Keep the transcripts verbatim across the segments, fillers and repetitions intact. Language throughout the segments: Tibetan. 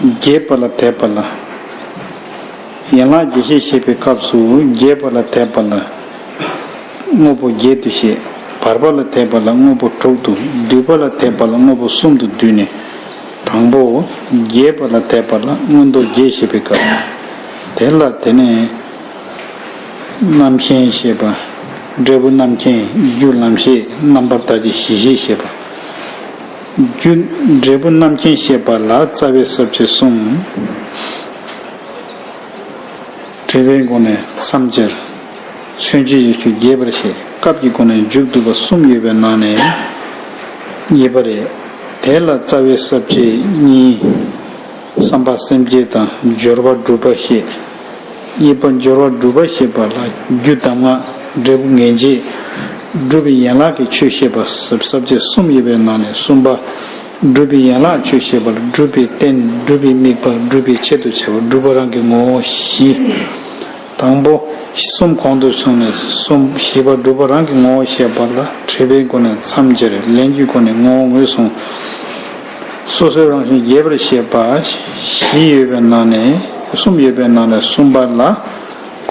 རྒྱས་པ་ལ་དད་པ་ལ། ཡན་ལག་བརྒྱད་བཤད་བཤད་པའི་སྐབས་སུ་རྒྱས་པ་ལ་དད་པ་ལ་དངོས་པོ་བརྒྱད་དུ་བཤད། བར་པ་ལ་དད་པ་ལ་དངོས་པོ་དྲུག་ཏུ། བསྡུས་པ་ལ་དད་པ་ལ་དངོས་པོ་གསུམ་དུ་བསྡུས་ནས། དང་པོ། རྒྱས་པ་ལ་དད་པ་ལ་མངོན་རྟོགས་བརྒྱད་བཤད་པའི་སྐབས། དེ་ལ་དེ་ནས་རྣམ་མཁྱེན་བཤད་པ། འབྲས་བུ་རྣམ་མཁྱེན། རྒྱུ་ལམ་ཤེས། རྣམ་པར་དག་བྱེད་གཞི་ཤེས་བཤད་པ། རྒྱུ་འབྲས་བུ་རྣམ་མཁྱེན་བཤད་པ་ལ་རྩ་བའི་ས་བཅད་གསུམ། འགྲེལ་པའི་སྒོ་ནས་མཚམས་སྦྱར། མཚོན་བྱེད་ཀྱི་ཆོས་རྒྱས་པར་བཤད། སྐབས་ཀྱི་སྒོ་ནས་མཇུག་བསྡུ་བ་གསུམ་ཡོད་པའི་ནང་ནས་གཉིས་པ་རེད། དེ་ལ་རྩ་བའི་ས་བཅད་གཉིས། བསམ་པ་སེམས་བསྐྱེད་དང་སྦྱོར་བ་སྒྲུབ་པ་བཤད། གཉིས་པ་སྦྱོར་བ་སྒྲུབ་པ་བཤད་པ་ལ་རྒྱུ་གདམས་ངག་འབྲས་བུ་ངེས་འབྱེད། སྒྲུབ་པའི་ཡན་ལག་གི་ཆོས་བཤད་པ། ས་བཅད་གསུམ་ཡོད་པའི་ནང་ནས་གསུམ་པ། སྒྲུབ་པའི་ཡན་ལག་ཆོས་བཤད་པ་ལ་སྒྲུབ་པའི་རྟེན། སྒྲུབ་པའི་དམིགས་པ། སྒྲུབ་པའི་ཆེད་དུ་བྱ་བ། སྒྲུབ་པ་རང་གི་ངོ་བོ་བཞི། དང་པོ། གསུམ་གོང་དུ་སོང་ནས་གསུམ། བཞི་པ་སྒྲུབ་པ་རང་གི་ངོ་བོ་བཤད་པ་ལ་འགྲེལ་པའི་སྒོ་ནས་མཚམས་སྦྱར། ལན་གྱི་སྒོ་ནས་ངོ་བོ་ངོས་བཟུང་། སོ་སོའི་རང་བཞིན་རྒྱས་པར་བཤད་པ་བཞི་ཡོད་པའི་ནང་ནས། གསུམ་ཡོད་པའི་ནང་ནས་གསུམ་པ་ལ།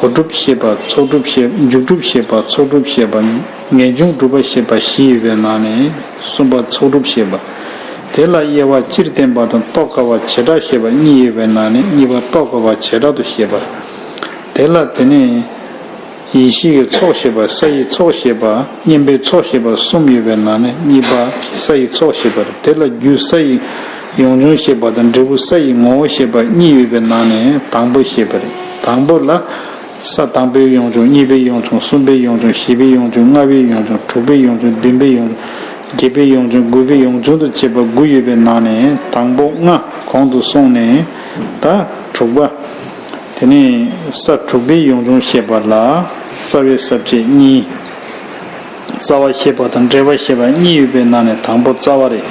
གོ་སྒྲུབ་བཤད་པ། ཚོགས་སྒྲུབ་བཤད། འཇུག་སྒྲུབ་བཤད་པ། ཚོགས་སྒྲུབ་བཤད་པ། ངེས་འབྱུང་སྒྲུབ་པ་བཤད་པ་བཞི་ཡོད་པའི་ནང་ནས་གསུམ་པ་ཚོགས་སྒྲུབ་བཤད་པ། དེ་ལ་དབྱེ་བ་སྤྱིར་བསྟན་པ་དང་རྟོགས་དཀའ་བ་བྱེ་བྲག་བཤད་པ་གཉིས་ཡོད་པའི་ནང་ནས་གཉིས་པ་རྟོགས་དཀའ་བ་བྱེ་བྲག་ཏུ་བཤད་པ། དེ་ལ་དེ་ནས་ཡེ་ཤེས་ཀྱི་ཚོགས་བཤད་པ། ས་ཡི་ཚོགས་བཤད་པ། གཉེན་པོའི་ཚོགས་བཤད་པ་གསུམ་ཡོད་པའི་ནང་ནས་གཉིས་པ་ས་ཡི་ཚོགས་བཤད་པ་རེད། དེ་ལ་རྒྱུ་ས་ཡི་ཡོངས་བྱུང་བཤད་པ་དང་འབྲས་བུ་ས་ཡི་ངོ་བོ་བཤད་པ་གཉིས་ཡོད་པའི་ནང་ནས་དང་པོ་བཤད་པ་རེད། དང་པོ་ལ། ས་དང་པོའི་ཡོངས་བྱུང་། གཉིས་པའི་ཡོངས་བྱུང་། གསུམ་པའི་ཡོངས་བྱུང་། བཞི་པའི་ཡོངས་བྱུང་། ལྔ་པའི་ཡོངས་བྱུང་། དྲུག་པའི་ཡོངས་བྱུང་། བདུན་པའི་ཡོངས་བྱུང་། བརྒྱད་པའི་ཡོངས་བྱུང་། དགུ་པའི་ཡོངས་བྱུང་དུ་བྱས་པ་དགུ་ཡོད་པའི་ནང་ནས་དང་པོ་ལྔ་གོང་དུ་སོང་ནས་ད་དྲུག་པ། དེ་ནས་ས་དྲུག་པའི་ཡོངས་བྱུང་བཤད་པ་ལ་རྩ་བའི་ས་བཅད་གཉིས། རྩ་བ་བཤད་པ་དང་འགྲེལ་པ་བཤད་པ་གཉིས་ཡོད་པའི་ནང་ནས་དང་པོ་རྩ་བ་རེད།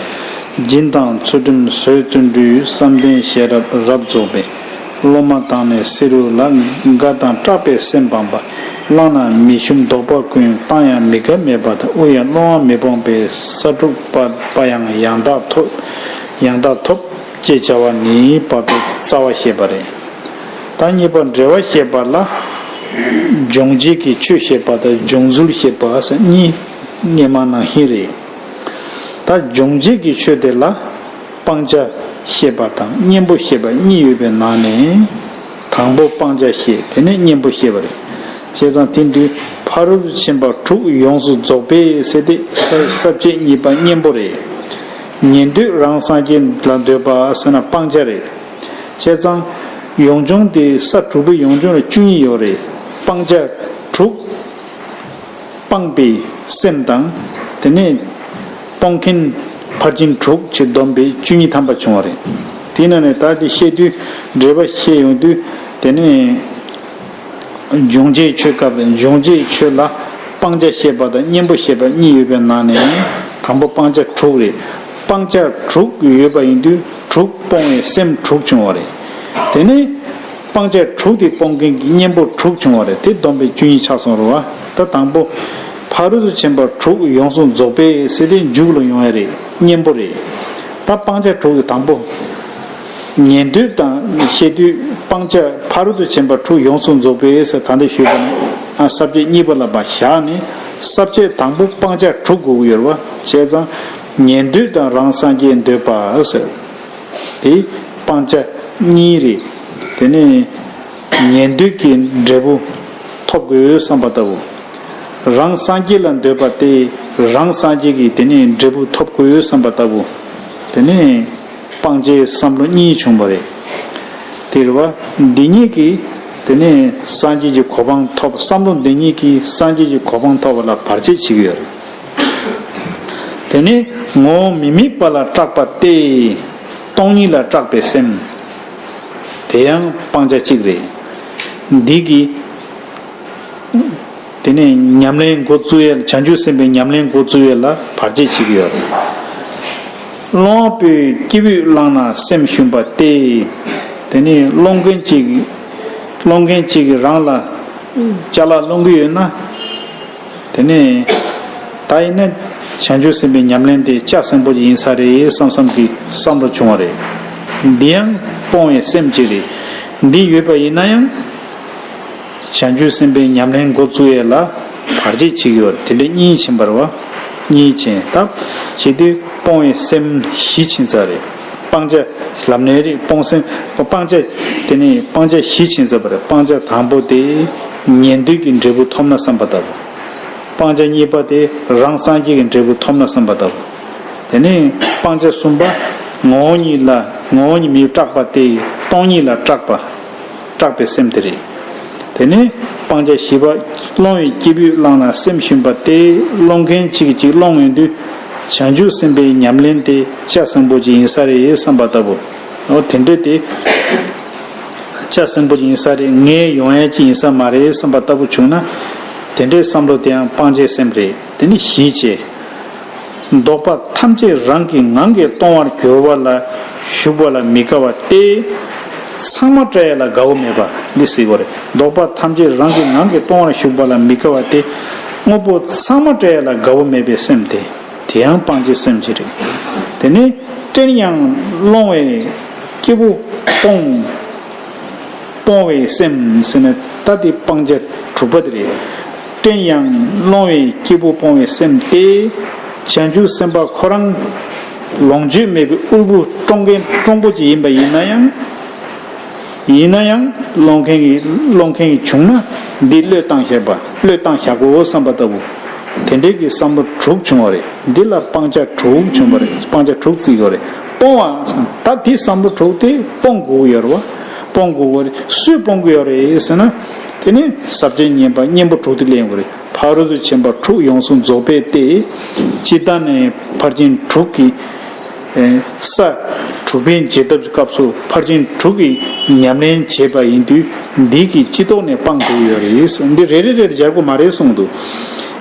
སྦྱིན་དང་ཚུལ་ཁྲིམས་བཟོད་བརྩོན་འགྲུས། བསམ་གཏན་ཤེས་རབ་རབ་རྫོགས་པའི། སློབ་མ་དང་ནི་བསེ་རུ་ལ། དགའ་དང་སྐྲག་པའི་སེམས་སྤངས་པ། བླངས་ན་མི་ཞུམ་དོགས་པ་ཀུན། བཏང་ཡང་མི་དགའ་མེད་པ་དང་། དབུལ་ཡང་བློའང་མི་ཕོངས་པའི། ས་དྲུག་པ་པ་ཡང་ཡང་དག་ཐོབ། ཡང་དག་ཐོབ་ཅེས་བྱ་བ་ནི་བར་དུ་རྩ་བ་བཤད་པ་རེད། ད་གཉིས་པ་འགྲེལ་བ་བཤད་པ་ལ། སྦྱོང་བྱེད་ཀྱི་ཆོས་བཤད་པ་དང་སྦྱོང་ཚུལ་བཤད་པ་ཟེར་གཉིས་སྔོན་མ་ནང་བཞིན་རེད། ད་སྦྱོང་བྱེད་ཀྱི་ཆོས་དེ་ལ་སྤང་བྱ་བཤད་པ་དང་གཉེན་པོ་བཤད་པ་གཉིས་ཡོད་པའི་ནང་ནས་དང་པོ་སྤང་བྱ་བཤད། དེ་ནས་གཉེན་པོ་བཤད་པ་རེད། བྱས་ཙང་དེ་དུས་ཕ་རོལ་ཏུ་ཕྱིན་པ་དྲུག་ཡོངས་སུ་རྫོགས་པའི་ཟེར་ཏེ་ས་ས་བཅད་གཉིས་པ་གཉེན་པོ་རེད། ཉན་ཐོས་རང་སངས་རྒྱས་ལ་འདོད་པ་ཟེར་ན་སྤང་བྱ་རེད། བྱས་ཙང་ཡོངས་བྱུང་དེ་ས་དྲུག་པའི་ཡོངས་བྱུང་ལ་བཅུ་གཉིས་ཡོད་རེད། སྤང་བྱ་དྲུག་སྤངས་པའི་སེམས་དང་། དེ་ནས་སྤོང་མཁན་ཕར་ཕྱིན་དྲུག་ཅེས་བསྡོམས་པས་བཅུ་གཉིས་ཐམ་པ་བྱུང་བ་རེད། དེ་ནང་ནས་ད་དེ་བཤད་དུས་འགྲེལ་པ་བཤད་ཡོང་དུས་དེ་ནས་སྦྱོང་བྱེད་ཆོས་སྐབས་རེད། སྦྱོང་བྱེད་ཆོས་ལ་སྤང་བྱ་བཤད་པ་དང་གཉེན་པོ་བཤད་པ་གཉིས་ཡོད་པའི་ནང་ནས་དང་པོ་སྤང་བྱ་དྲུག་རེད། སྤང་བྱ་དྲུག་ཡོད་པ་ཡིན་དུས་དྲུག་སྤོང་བའི་སེམས་དྲུག་བྱུང་བ་རེད། དེ་ནས་སྤང་བྱ་དྲུག་དེ་སྤོང་མཁན་གྱི་གཉེན་པོ་དྲུག་བྱུང་བ་རེད། དེ་བསྡོམས་པས་བཅུ་གཉིས་ཆགས་སོང་རེད་བ། ད་དང་པོ་ཕ་རོལ་ཏུ་ཕྱིན་པ་དྲུག་ཡོངས་སུ་རྫོགས་པའི་ཟེར་དེ་མཇུག་ལ་ཡོང་ཡ་རེད། གཉེན་པོ་རེད། ད་སྤང་བྱ་དྲུག་གི་དང་པོ། ཉན་ཐོས་དང་བཤད་དུས་སྤང་བྱ་ཕ་རོལ་ཏུ་ཕྱིན་པ་དྲུག་ཡོངས་སུ་རྫོགས་པའི་ཟེར་ད་འདི་ཞུས་པ་ནི་ཨ་ས་བཅད་གཉིས་པ་ལ་ཕར་བཞག་ནས་ས་བཅད་དང་པོ་སྤང་བྱ་དྲུག་དགོས་ཀྱི་ཡོད་རེད་བ། བྱས་ཙང་ཉན་ཐོས་དང་རང་སངས་རྒྱས་འདོད་པ་ཟེར། དེ་སྤང་བྱ་གཉིས་རེད། དེ་ནས་ཉན་ཐོས་ཀྱི་འབྲས་བུ་ཐོབ་དགོས་བསམ་པ་ལྟ་བུ། རང་སངས་རྒྱས་ལ་འདོད་པ་དེ་རང་སངས་རྒྱས་ཀྱི་དེ་ནས་འབྲས་བུ་ཐོབ་དགོས་བསམ་པ་ལྟ་བུ། དེ་ནས་སྤང་བྱའི་བསམ་བློ་གཉིས་བྱུང་བ་རེད། དེ་རེད་བ། འདི་གཉིས་ཀྱིས་དེ་ནས་སངས་རྒྱས་ཀྱི་གོ་འཕང་ཐོབ། བསམ་བློ་འདི་གཉིས་ཀྱིས་སངས་རྒྱས་ཀྱི་གོ་འཕང་ཐོབ་པ་ལ་བར་ཆད་བྱེད་ཀྱི་ཡོད་རེད། དེ་ནས་ངོ་བོ་མི་དམིགས་པ་ལ་སྐྲག་པ་སྟེ། སྟོང་ཉིད་ལ་སྐྲག་པའི་སེམས། དེ་ཡང་སྤང་བྱ་གཅིག་རེད། འདི་གིས་དེ་ནས་ཉམས་ལེན་འགོ་བཙུགས་ཡས། བྱང་ཆུབ་སེམས་དཔའི་ཉམས་ལེན་འགོ་བཙུགས་ཡས་ལ་བར་ཆད་བྱེད་ཀྱི་ཡོད་རེད། སློང་བ་པོས་སྐྱེས་བུས་བླངས་ན་སེམས་ཞུམ་པ་སྟེ། དེ་ནས་སློང་མཁན་གཅིག་སློང་མཁན་གཅིག་གིས་རང་ལ་ཅ་ལག་སློང་གི་ཡོད་ན། དེ་ནས་ད་ཡིན་ན་བྱང་ཆུབ་སེམས་དཔའི་ཉམས་ལེན་དེ་ལྕགས་སྲིན་པོ་ཅིག་ཡིན་ས་རེད་བསམ་བསམ་གྱི་བསམ་བློ་བྱུང་བ་རེད། འདི་ཡང་ སྤོང་བའི་སེམས་གཅིག་རེད། འདི་ཡོད་པ་ཡིན་ན་ཡང་། བྱང་ཆུབ་སེམས་དཔའི་ཉམས་ལེན་འགོ་བཙུགས་ཡས་ལ་བར་ཆད་བྱེད་ཀྱི་ཡོད་རེད། དེ་འདྲའི་གཉིས་ཕྱིན་པ་རེད་བ། གཉིས་ཕྱིན་སྟབས་བྱེད་དུས་སྤོང་བའི་སེམས་བཞི་ཕྱིན་ཚར་རེད། སྤང་བྱ་ལབ་ནའི་རེད། སྤོང་སེམས་སྤང་བྱ། དེ་ནས་སྤང་བྱ་བཞི་ཕྱིན་ཚར་བ་རེད། སྤང་བྱ་དང་པོ་དེ་ཉན་ཐོས་ཀྱི་འབྲས་བུ་ཐོབ་ན་བསམ་པ་ལྟ་བུ། སྤང་བྱ་གཉིས་པ་དེ་རང་སངས་རྒྱས་ཀྱི་འབྲས་བུ་ཐོབ་ན་བསམ་པ་ལྟ་བུ། དེ་ནས་སྤང་བྱ་གསུམ་པ་ངོ་བོ་ཉིད་ལ་ངོ་བོ་ཉིད་མི་སྐྲག་པ་སྟེ་སྟོང་ཉིད་ལ་སྐྲག་པ། སྐྲག་པའི་སེམས་དེ་རེད། དེ་ནས་སྤང་བྱ་བཞི་པ་སློང་བའི་སྐྱེས་བུས་བླངས་ན་སེམས་ཞུམ་པ་སྟེ་སློང་མཁན་གཅིག་གིས་གཅིག་སློང་ཡོང་དུས་བྱང་ཆུབ་སེམས་དཔའི་ཉམས་ལེན་དེ་ལྕགས་ཟིང་པོ་ཅིག་ཡིན་ས་རེད་བསམ་པ་ལྟ་བུ། འོ་དེ་འདྲ་དེ་ལྕགས་ཟིང་པོ་ཅིག་ཡིན་ས་རེད། ངས་ཡོང་ཡ་ཅིག་ཡིན་ས་མ་རེད་བསམ་པ་ལྟ་བུ་བྱུང་ན། དེ་འདྲའི་བསམ་བློ་དེའང་སྤང་བྱའི་སེམས་རེད། དེ་ནི་ཞི་བྱེད། ལྡོག་པ་ཐམས་ཅད་རང་གི་ངང་གིས་སྟོང་བར་གྱུར་པ་ལ་ཞུགས་པ་ལ་མི་དགའ་བ་སྟེ། ཚང་མ་བཀྲ་ཡ་ལ་དགའ་བོ་མེད་པ་འདི་ཟེར་གྱི་ཡོད་རེད། ལྡོག་པ་ཐམས་ཅད་རང་གི་ངང་གིས་སྟོང་བར་ཞུགས་པ་ལ་མི་དགའ་བ་སྟེ། དངོས་པོ་ཚང་མ་བཀྲ་ཡ་ལ་དགའ་བོ་མེད་པའི་སེམས་དེ། དེ་ཡང་སྤང་བྱའི་སེམས་ཅིག་རེད། དེ་ནི་བཀྲེན་ཡང་སློང་བའི་སྐྱེས་བུ་སྤོང་། སྤོང་བའི་སེམས་ཟེར་ན་ད་དེ་སྤང་བྱ་དྲུག་པ་དེ་རེད། བཀྲེན་ཡང་སློང་བའི་སྐྱེས་བུ་སྤོང་བའི་སེམས་ཏེ། བྱང་ཆུབ་སེམས་དཔའ་ཁོ་རང་ལོངས་སྤྱོད་མེད་པའི་དབུལ་པོ་སྤྲོང་མཁན་སྤྲོང་པོ་ཅིག་ཡིན་པ་ཡིན་ན་ཡང་། ཡིན་ན་ཡང་སློང་མཁན་གྱི་སློང་མཁན་གྱི་བྱུང་ན་འདི་བློས་བཏང་བཞག་པ་བློས་བཏང་བཞག་གོ་བསམ་པ་ལྟ་བུ། དེ་འདྲའི་གི་བསམ་བློ་དྲུག་བྱུང་བ་རེད། འདི་ལ་སྤང་བྱ་དྲུག་བྱུང་བ་རེད། སྤང་བྱ་དྲུག་བརྩི་དགོས་རེད། སྤོང་བ་ད་དེ་བསམ་བློ་དྲུག་དེ་སྤོང་དགོས་ཀྱི་ཡོད་རེད་བ། སྤོང་དགོས་ཀྱི་རེད། སུས་སྤོང་གི་ཡོད་རེད་ཟེར་ན། དེ་ནི་ཟབ་ཆོས་ཉན་པ་གཉེན་པོ་དྲུག་དེ་ལེན་དགོས་རེད། ཕ་རོལ་ཏུ་ཕྱིན་པ་དྲུག་ཡོངས་སུ་རྫོགས་པས་ཏེ། སྤྱིར་བཏང་ནས་ཕར་ཕྱིན་དྲུག་གི་ས་དྲུག་པའི་འབྱེད་ཐབས་ཀྱི་སྐབས་སུ་ཕར་ཕྱིན་དྲུག་གི་ཉམས་ལེན་བྱས་པ་ཡིན་དུས་འདི་གི་སྤྱི་ཐོག་ནས་སྤང་དགོས་ཡོད་རེད། འདི་རེ་རེ་རེར་སྦྱར་དགོས་མ་རེད་གསུངས་འདུག་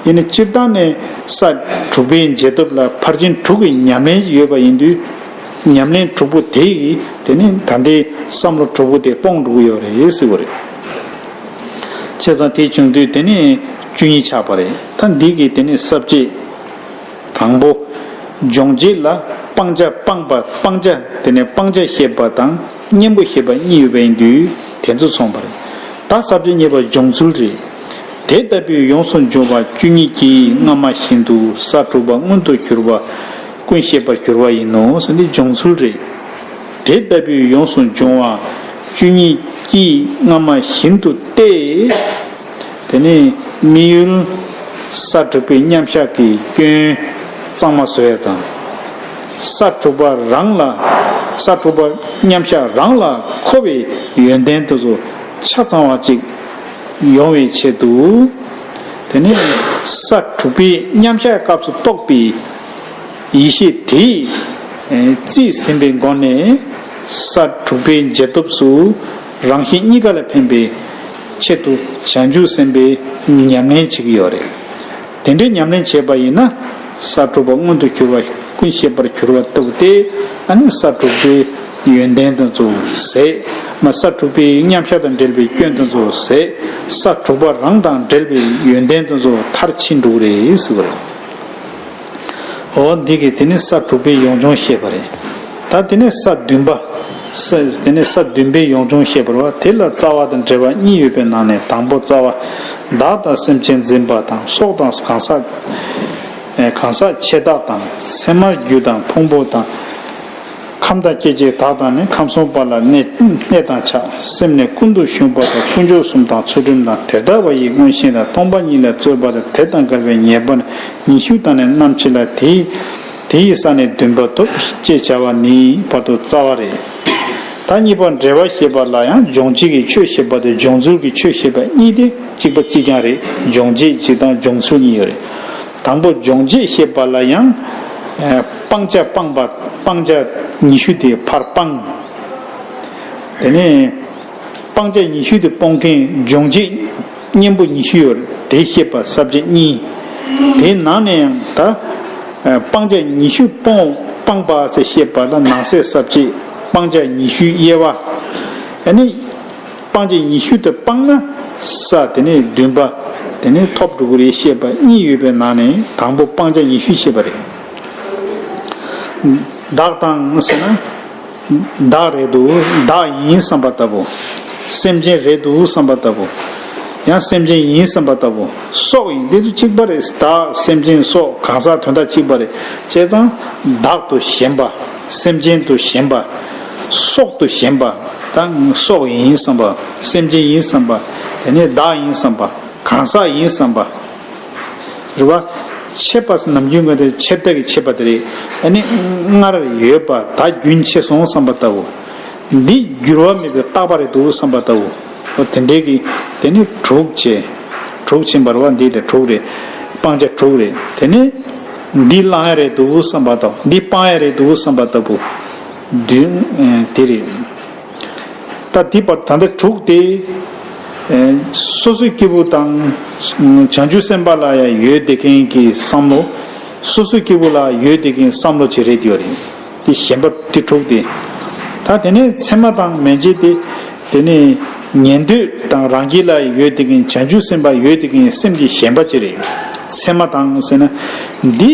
ཡིན་ནའི་སྤྱིར་བཏང་ནས་ས་དྲུག་པའི་འབྱེད་ཐབས་ལ་ཕར་ཕྱིན་དྲུག་གི་ཉམས་ལེན་ཡོད་པ་ཡིན་དུས་ཉམས་ལེན་དྲུག་པོ་དེ་ཡིས་དེ་ནི་ད་ལྟའི་བསམ་བློ་དྲུག་པོ་དེ་སྤོང་འགྲོ་གི་ཡོད་རེད་ཟེར་བ་རེད། བྱས་ཙང་དེ་བྱུང་དུས་དེ་ནི་བཅུ་གཉིས་ཆགས་པ་རེད། ད་འདི་གི་དེ་ནི་ས་བཅད། དང་པོ། སྦྱོང་བྱེད་ལ་སྤང་བྱ་སྤངས་པ་སྤང་བྱ་དེ་ནས་སྤང་བྱ་བཤད་པ་དང་གཉེན་པོ་བཤད་པ་གཉིས་ཡོད་པ་ཡིན་དུས་དེ་ཚོ་མཚུངས་པ་རེད། ད་ས་བཅད་གཉིས་པ་སྦྱོང་ཚུལ་རེད། དེ་ལྟ་བུའི་ཡོངས་སུ་འབྱུང་བ་བཅུ་གཉིས་ཀྱིས་སྔ་མ་བཞིན་དུ་ས་དྲུག་པ་མངོན་དུ་གྱུར་པ་ཀུན་བཤད་པར་འགྱུར་བ་ཡིན་ནོ་ཟེར་འདི་སྦྱོང་ཚུལ་རེད། དེ་ལྟ་བུའི་ཡོངས་སུ་འབྱུང་བ་བཅུ་གཉིས་ཀྱིས་སྔ་མ་བཞིན་དུ་སྟེ། དེ་ནས་དམིགས་ཡུལ་ས་དྲུག་པའི་མཉམ་བཞག་གི་སྐྱོན་གཙང་མ་བཟོ་ཡ་དང་། ས་དྲུག་པ་རང་ལ་ས་དྲུག་པ་མཉམ་བཞག་རང་ལ་མཁོ་བའི་ཡོན་ཏན་དེ་ཚོ་ཆ་ཚང་བ་ཅིག་ཡོང་བའི་ཆེད་དུ། དེ་ནས་ས་དྲུག་པའི་མཉམ་བཞག་སྐབས་སུ་གཏོགས་པའི་ཡེ་ཤེས་དེས་རྩིས་ཟིན་པའི་སྒོ་ནས་ས་དྲུག་པའི་འབྱེད་སྟོབས་སུ་རང་གཞན་གཉིས་ཀ་ལ་ཕན་པའི་ཆེད་དུ་བྱང་ཆུབ་སེམས་དཔའི་ཉམས་ལེན་བྱེད་ཀྱི་ཡོད་རེད། དེ་འདྲའི་ཉམས་ལེན་བྱས་པ་ཡིན་ན་ས་དྲུག་པ་མངོན་དུ་གྱུར་པ་ཀུན་ཤེས་པར་གྱུར་པ་ལྟ་བུ་སྟེ། ཨ་ནི་ས་དྲུག་པའི་ཡོན་ཏན་དེ་ཚོ་ཟད། མ་ས་དྲུག་པའི་མཉམ་བཞག་དང་འབྲེལ་བའི་སྐྱོན་དེ་ཚོ་ཟད། ས་དྲུག་པ་རང་དང་འབྲེལ་བའི་ཡོན་ཏན་དེ་ཚོ་མཐར་ཕྱིན་འགྲོ་གི་རེད་ཟེར་བ་རེད། འོ་འདི་གིས་དེ་ནི་ས་དྲུག་པའི་ཡོངས་སྦྱོང་བཤད་པ་རེད། ད་དེ་ནི་ས་བདུན་པ། ས་དེ་ནི་ས་བདུན་པའི་ཡོངས་སྦྱོང་བཤད་པ་རེད་བ། དེ་ལ་རྩ་བ་དང་འབྲེལ་བ་གཉིས་ཡོད་པའི་ནང་ནས་དང་པོ་རྩ་བ། བདག་དང་སེམས་ཅན་འཛིན་པ་དང་སྲོག་དང་གང་ཟག་གང་ཟག་ཆེ་བདག་དང་མཚན་མར་རྒྱུ་དང་ཕུང་པོ་དང་། ཁམས་དང་སྐྱེ་མཆེད་དག་དང་ནི་ཁམས་གསུམ་པ་ལ་གནས་གནས་དང་ཆགས་སེམས་ནི་ཀུན་ཏུ་ཞུགས་པ་དང་དཀོན་མཆོག་གསུམ་དང་ཚུལ་ཁྲིམས་དང་དེ་ལྟ་བ་ཡི་མངོན་ཤེས་དང་སྟོང་པ་ཉིད་ལ་རྩོད་པ་དང་དེ་དང་འགལ་བའི་ཉེས་པ་ནི་ཉི་ཤུ་དང་ནི་རྣམ་མཁྱེན་ལ་དེའི་དེ་ཡི་ས་ནི་བདུན་པ་སྟོབས་ཅེས་བྱ་བ་ནི་བར་དུ་རྩ་བ་རེད། ད་གཉིས་པ་འབྲེལ་བ་བཤད་པ་ལ་ཡང་སྦྱོང་བྱེད་ཀྱི་ཆོས་བཤད་པ་དང་སྦྱོང་ཚུལ་གྱི་ཆོས་བཤད་པ་གཉིས་དེ་གཅིག་པ་གཅིག་རྐྱང་རེད། སྦྱོང་བྱེད་གཅིག་དང་སྦྱོང་ཚུལ་གཉིས་ཡོད་རེད། དང་པོ་སྦྱོང་བྱེད་བཤད་པ་ལ་ཡང་སྤང་བྱ་སྤངས་པ་སྤང་བྱ་ཉི་ཤུ་དེ་ཕར་སྤངས། དེ་ནས་སྤང་བྱ་ཉི་ཤུ་དེ་སྤོང་མཁན་སྦྱོང་བྱེད་གཉེན་པོ་ཉི་ཤུ་ཡོད་རེད། དེ་བཤད་པ་ས་བཅད་གཉིས། དེའི་ནང་ནས་ཡང་ད་སྤང་བྱ་ཉི་ཤུ་སྤོང་སྤངས་པ་ཟེར་བཤད་པ་ལ་ནང་གསེས་ས་བཅད་སྤང་བྱ་ཉི་ཤུའི་དབྱེ་བ། ཨ་ནི་སྤང་བྱ་ཉི་ཤུ་དེ་སྤངས་ན་ས་དེ་ནས་བདུན་པ་དེ་ནས་ཐོབ་འགྲོ་གི་རེད་བཤད་པ་གཉིས་ཡོད་པའི་ནང་ནས་དང་པོ་སྤང་བྱ་ཉི་ཤུ་བཤད་པ་རེད། བདག་དང་ཟེར་ན། བདག་རེད་འདུག་བདག་ཡིན་བསམ་པ་ལྟ་བུ། སེམས་ཅན་རེད་འདུག་བསམ་པ་ལྟ་བུ། ཡང་སེམས་ཅན་ཡིན་བསམ་པ་ལྟ་བུ། སྲོག་ཡིན་འདི་ཚོ་གཅིག་པ་རེད། བདག་སེམས་ཅན་སྲོག་གང་ཟག་དོན་དག་གཅིག་པ་རེད། བྱས་ཙང་བདག་ཏུ་ཞེན་པ། སེམས་ཅན་དུ་ཞེན་པ། སྲོག་ཏུ་ཞེན་པ། ད་སྲོག་ཡིན་བསམ་པ། སེམས་ཅན་ཡིན་བསམ་པ། དེ་ནས་བདག་ཡིན་བསམ་པ། གང་ཟག་ཡིན་བསམ་པ། རེད་བ། ཆད་པ་ནམ་རྒྱུན་ངོས་དེ་ཆད་ལྟ་གི་ཆད་པ་དེ་རེད། ཨ་ནི་སྔར་ཡོད་པ་ད་རྒྱུན་ཆད་སོང་བསམ་པ་ལྟ་བུ། འདི་འགྱུར་བ་མེད་པའི་རྟག་པ་རེད་འདུག་བསམ་པ་ལྟ་བུ། འོ་དེ་འདྲའི་གི་དེ་ནི་དྲུག་བྱས། དྲུག་ཕྱིན་པ་རེད་བ། འདི་དེ་དྲུག་རེད། སྤང་བྱ་དྲུག་རེད། དེ་ནི་འདི་བླང་ཡ་རེད་འདུག་བསམ་པ་ལྟ་བུ། འདི་སྤང་ཡ་རེད་འདུག་བསམ་པ་ལྟ་བུ། བདུན་དེ་རེད། ད་འདི་བར་ད་ལྟ་དྲུག་སྟེ། སོ་སོའི་སྐྱེ་བོ་དང་། བྱང་ཆུབ་སེམས་དཔའ་ལ་ཡང་ཡོད་བསྡད་མཁན་གྱི་བསམ་བློ། སོ་སོའི་སྐྱེ་བོ་ལ་ཡོད་བསྡད་མཁན་བསམ་བློ་ཅིག་རེད་ཡོད་རེད། དེ་ཞེན་པ་དེ་དྲུག་སྟེ། ད་དེ་ནས་མཚན་མ་དང་མན་ཆད་དེ། དེ་ནས་ཉན་ཐོས་དང་རང་རྒྱལ་ལ་ཡོད་བསྡད་མཁན་བྱང་ཆུབ་སེམས་དཔའ་ཡོད་བསྡད་མཁན་སེམས་ཀྱི་ཞེན་པ་ཅིག་རེད། མཚན་མ་དང་ཟེར་ན། འདི་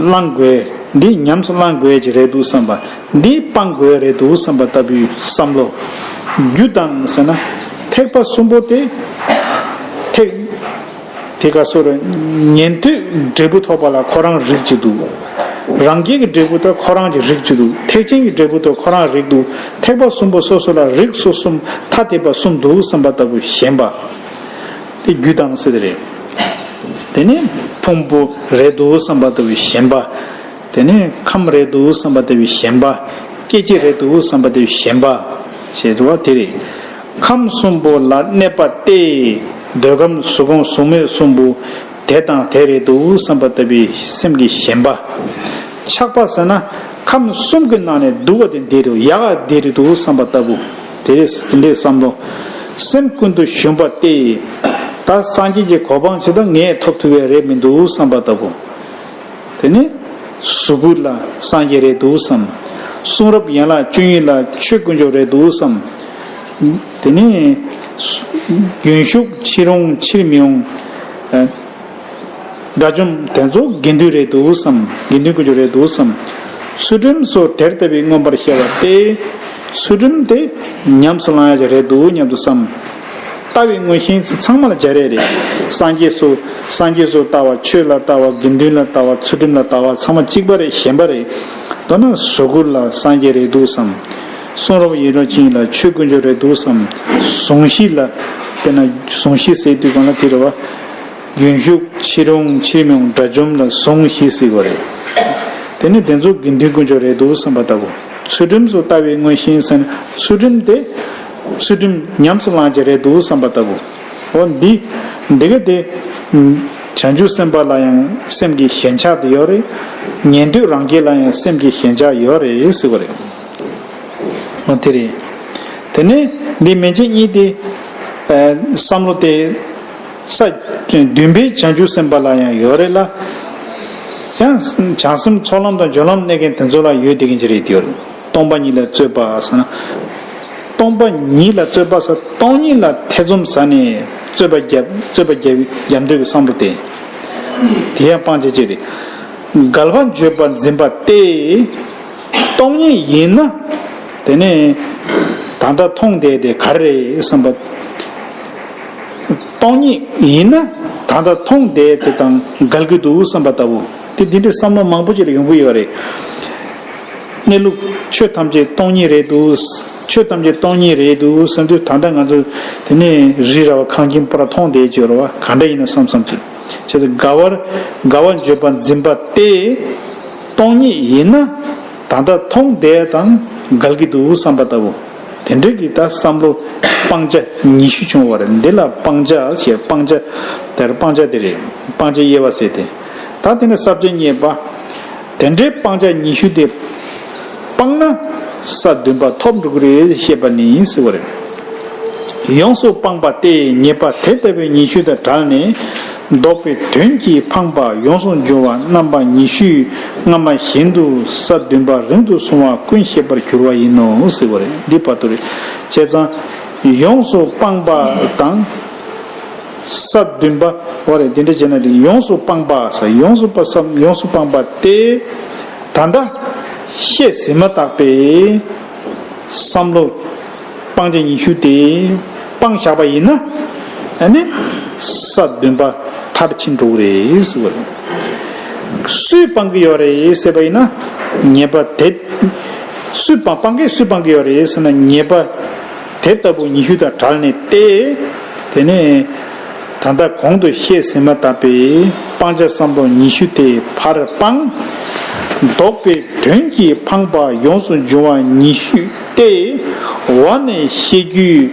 བླང་དགོས། འདི་ཉམས་སུ་བླང་དགོས་ཀྱི་རེད་འདུག་བསམ་པ། འདི་སྤང་དགོས་རེད་འདུག་བསམ་པ་ལྟ་བུའི་བསམ་བློ། རྒྱུ་དང་ཟེར་ན། ཐེག་པ་གསུམ་པོ་དེ། ཐེག་དེ་ག་སོ་རེད། ཉན་ཐོས་འབྲས་བུ་ཐོབ་པ་ལ་ཁོ་རང་རིགས་གཅིག་འདུག་རང་རྒྱལ་གྱི་འབྲས་བུ་དང་ཁོ་རང་གི་རིགས་གཅིག་འདུག་ཐེག་ཆེན་གྱི་འབྲས་བུ་དང་ཁོ་རང་རིགས་འདུག་ཐེག་པ་གསུམ་པོ་སོ་སོ་ལ་རིགས་སོ་གསུམ་ཐ་དད་པ་གསུམ་འདུག་བསམ་པ་ལྟ་བུ་ཞེན་པ། དེ་རྒྱུ་དང་ཟེར་དེ་རེད། དེ་ནས་ཕུང་པོ་རེད་འདུག་བསམ་པ་ལྟ་བུའི་ཞེན་པ། དེ་ནས་ཁམས་རེད་འདུག་བསམ་པ་ལྟ་བུའི་ཞེན་པ། སྐྱེ་མཆེད་རེད་འདུག་བསམ་པ་ལྟ་བུའི་ཞེན་པ། ཞེས་རེད་བ་དེ་རེད། ཁམས་གསུམ་པོ་ལ་གནས་པ་སྟེ། འདོད་ཁམས་གཟུགས་ཁམས་གཟུགས་མེད་གསུམ་པོ། དེ་དང་དེ་རེད་འདུག་བསམ་པ་ལྟ་བུའི་སེམས་ཀྱི་ཞེན་པ། ཆགས་པ་ཟེར་ན། ཁམས་གསུམ་གྱི་ནང་ནས་སྡུག་པ་དེ་འདི་རེད། ཡག་ག་འདི་རེད་འདུག་བསམ་པ་ལྟ་བུ། དེ་རེད། དེ་འདྲའི་བསམ་བློ། སེམས་ཀུན་ཏུ་ཞུམ་པ་སྟེ། ད་སངས་རྒྱས་ཀྱི་གོ་འཕང་ཇི་ལྟར་ངས་ཐོབ་ཐུབ་ཡ་རེད་མི་འདུག་བསམ་པ་ལྟ་བུ། དེ་ནི། གཟུགས་སྐུ་ལ་སངས་རྒྱས་རེད་འདུག་བསམ། གསུང་རབ་ཡན་ལག་བཅུ་གཉིས་ལ་ཆོས་དཀོན་མཆོག་རེད་འདུག་བསམ། དེ་ནི། རྒྱུན་ཞུགས་ཕྱིར་འོང་ཕྱིར་མི་འོང་། དགྲ་བཅོམ་དེ་ཚོ་དགེ་འདུན་རེད་འདུག་བསམ། དགེ་འདུན་དཀོན་མཆོག་རེད་འདུག་བསམ། ཚུལ་ཁྲིམས་སོགས་དེ་ལྟ་བུའི་མངོན་པར་ཤེས་པ་སྟེ། ཚུལ་ཁྲིམས་དེ་ཉམས་སུ་བླང་ཡ་ཅིག་རེད་འདུག་སྙམ་དུ་བསམ། ལྟ་བའི་མངོན་ཞེན་ཚང་མ་ལ་སྦྱར་ཡ་རེད། སངས་རྒྱས་སུ། སངས་རྒྱས་སུ་ལྟ་བ། ཆོས་ལ་ལྟ་བ། དགེ་འདུན་ལ་ལྟ་བ། ཚུལ་ཁྲིམས་ལ་ལྟ་བ་ཚང་མ་གཅིག་པ་རེད། གཞན་པ་རེད། མདོར་ན་གཟུགས་སྐུ་ལ་སངས་རྒྱས་རེད་འདུག་བསམ། གསུང་རབ་ཡན་ལག་བཅུ་གཉིས་ལ་ཆོས་དཀོན་མཆོག་རེད་འདུག་བསམ། གཟུང་གཞི་ལ། དཔེར་ན་གཟུང་གཞི་ཟེར་དུས་གང་ལ་དེ་རེད་བ། རྒྱུན་ཞུགས་ཕྱིར་འོང་ཕྱིར་མི་འོང་དགྲ་བཅོམ་ལ་གཟུང་གཞི་ཟེར་དགོས་རེད། དེ་ནི་དེ་ཚོ་དགེ་འདུན་དཀོན་མཆོག་རེད་འདུག་བསམ་པ་ལྟ་བུ། ཚུལ་ཁྲིམས་སུ་ལྟ་བའི་མངོན་ཞེན་ཟེར་ན་ཚུལ་ཁྲིམས་དེ། ཚུལ་ཁྲིམས་ཉམས་སུ་བླང་བྱ་རེད་འདུག་བསམ་པ་ལྟ་བུ། འོ་འདི། འདི་ག་དེ། བྱང་ཆུབ་སེམས་དཔའ་ལ་ཡང་སེམས་ཀྱི་ཞེན་ཆགས་དེ་ཡོད་རེད། ཉན་ཐོས་རང་རྒྱལ་ལ་ཡང་སེམས་ཀྱི་ཞེན་ཆགས་ཡོད་རེད་ཟེར་བ་རེད། འོ་དེ་རེད། དེ་ནས་འདི་མན་ཆད་གཉིས་དེ། བསམ་བློ་དེ། ས། བདུན་པའི་བྱང་ཆུབ་སེམས་དཔའ་ལ་ཡང་ཡོད་རེད་ལ། ཡང་བྱང་སེམས་ཚོགས་ལམ་དང་སྦྱོར་ལམ་གནས་མཁན་དེ་ཚོ་ལ་ཡོད་བསྡད་མཁན་ཅིག་རེད་དེ་ཡོད་རེད། སྟོང་པ་ཉིད་ལ་རྩོད་པ་ཟེར་ན། སྟོང་པ་ཉིད་ལ་རྩོད་པ་ཟེར་སྟོང་ཉིད་ལ་ཐེ་ཚོམ་ཟ་ནས་རྩོད་པ་རྒྱབ་རྩོད་པ་རྒྱབ་རྒྱབ་འདོད་ཀྱི་བསམ་བློ་དེ། དེ་ཡང་སྤང་བྱ་ཅིག་རེད། འགལ་བ་བརྗོད་པ་འཛིན་པ་སྟེ། སྟོང་ཉིད་ཡིན་ན། དེ་ནས་ད་ལྟ་མཐོང་བསྡད་དེ་ག་རེ་རེད་བསམ་པ། སྟོང་ཉིད་ཡིན་ན་ད་ལྟ་མཐོང་བསྡད་དེ་དང་འགལ་གྱི་འདུག་བསམ་པ་ལྟ་བུ། དེ་འདི་འདྲའི་བསམ་བློ་མང་པོ་ཅིག་ལ་ཡོང་གི་ཡོད་རེད། གནས་ལུགས་ཆོས་ཐམས་ཅད་སྟོང་ཉིད་རེད་འདུག་ཆོས་ཐམས་ཅད་སྟོང་ཉིད་རེད་འདུག་བསམ་དུས་ད་ལྟ་ང་ཚོ་དེ་ནས་རི་ར་བ་ཁང་ཁྱིམ་པོ་ར་མཐོང་བསྡད་ཀྱི་ཡོད་རེད་བ། ག་འདྲ་ཡིན་ན་བསམ་བསམ་ཅིག་བྱས་ཙང་འགལ་བར་འགལ་བ་བརྗོད་པ་འཛིན་པ་སྟེ། སྟོང་ཉིད་ཡིན་ན་ད་ལྟ་མཐོང་བསྡད་དང་འགལ་གྱི་འདུག་བསམ་པ་ལྟ་བུ། དེ་འདྲ་གི་ད་བསམ་བློ་སྤང་བྱ་ཉི་ཤུ་བྱུང་བ་རེད། འདི་ལ་སྤང་བྱ་ཞེས་སྤང་བྱ་དེར་སྤང་བྱ་དེ་རེད། སྤང་བྱ་དབྱེ་བ་ཟེར་ཏེ། ད་དེ་ནས་ས་བཅད་གཉིས་པ། དེ་འདྲའི་སྤང་བྱ་ཉི་ཤུ་དེ་སྤངས་ན་ས་བདུན་པ་ཐོབ་འགྲོ་གི་རེད་ཞེས་པ་ནི་ཟེར་བ་རེད། ཡོངས་སུ་སྤངས་པ་སྟེ་ཉེས་པ་དེ་ལྟ་བུའི་ཉི་ཤུ་དང་བྲལ་ནས། ལྡོག་པའི་དོན་གྱིས་འཕངས་པ་ཡོངས་སུ་འགྱུར་བ་རྣམ་པ་ཉི་ཤུས་སྔ་མ་བཞིན་དུ་ས་བདུན་པ་རིང་དུ་སོང་བ་ཀུན་ཤེས་པར་འགྱུར་བ་ཡིན་ནོ་ཟེར་བ་རེད། འདི་བར་དུ་རེད། བྱས་ཙང་ཡོངས་སུ་སྤངས་པ་དང་། ས་བདུན་པ་བ་རེད། འདི་འདྲ་བྱས་ན་རེད། ཡོངས་སུ་སྤངས་པ་ས་ཡོངས་སུ་པ་ས་ཡོངས་སུ་སྤངས་པ་སྟེ། ད་ལྟ་ ཤེས་ཟིན་མ་ཐག་པའི་བསམ་བློ་སྤང་བྱ་ཉི་ཤུ་དེ་སྤངས་བཞག་པ་ཡིན་ན། ཨ་ནི་ས་བདུན་པ་མཐར་ཕྱིན་འགྲོ་གི་རེད་ཟེར་བ་རེད། སུས་སྤང་གི་ཡོད་རེད་ཟེར་བ་ཡིན་ན། ཉེས་པ་དེ་སུས་སྤང་སྤང་མཁན་སུས་སྤང་གི་ཡོད་རེད་ཟེར་ན། ཉེས་པ་དེ་ལྟ་བུ་ཉི་ཤུ་དང་བྲལ་ནས་ཏེ། དེ་ནས་ད་ལྟ་གོང་དུ་བཤད་ཟིན་མ་ཐག་པའི་སྤང་བྱ་བསམ་བློ་ཉི་ཤུ་དེ་ཕར་སྤངས། ལྡོག་པའི་དོན་གྱིས་འཕངས་པ་ཡོངས་སུ་འབྱུང་བ་ཉི་ཤུ་སྟེ། འོག་ནས་བཤད་རྒྱུའི་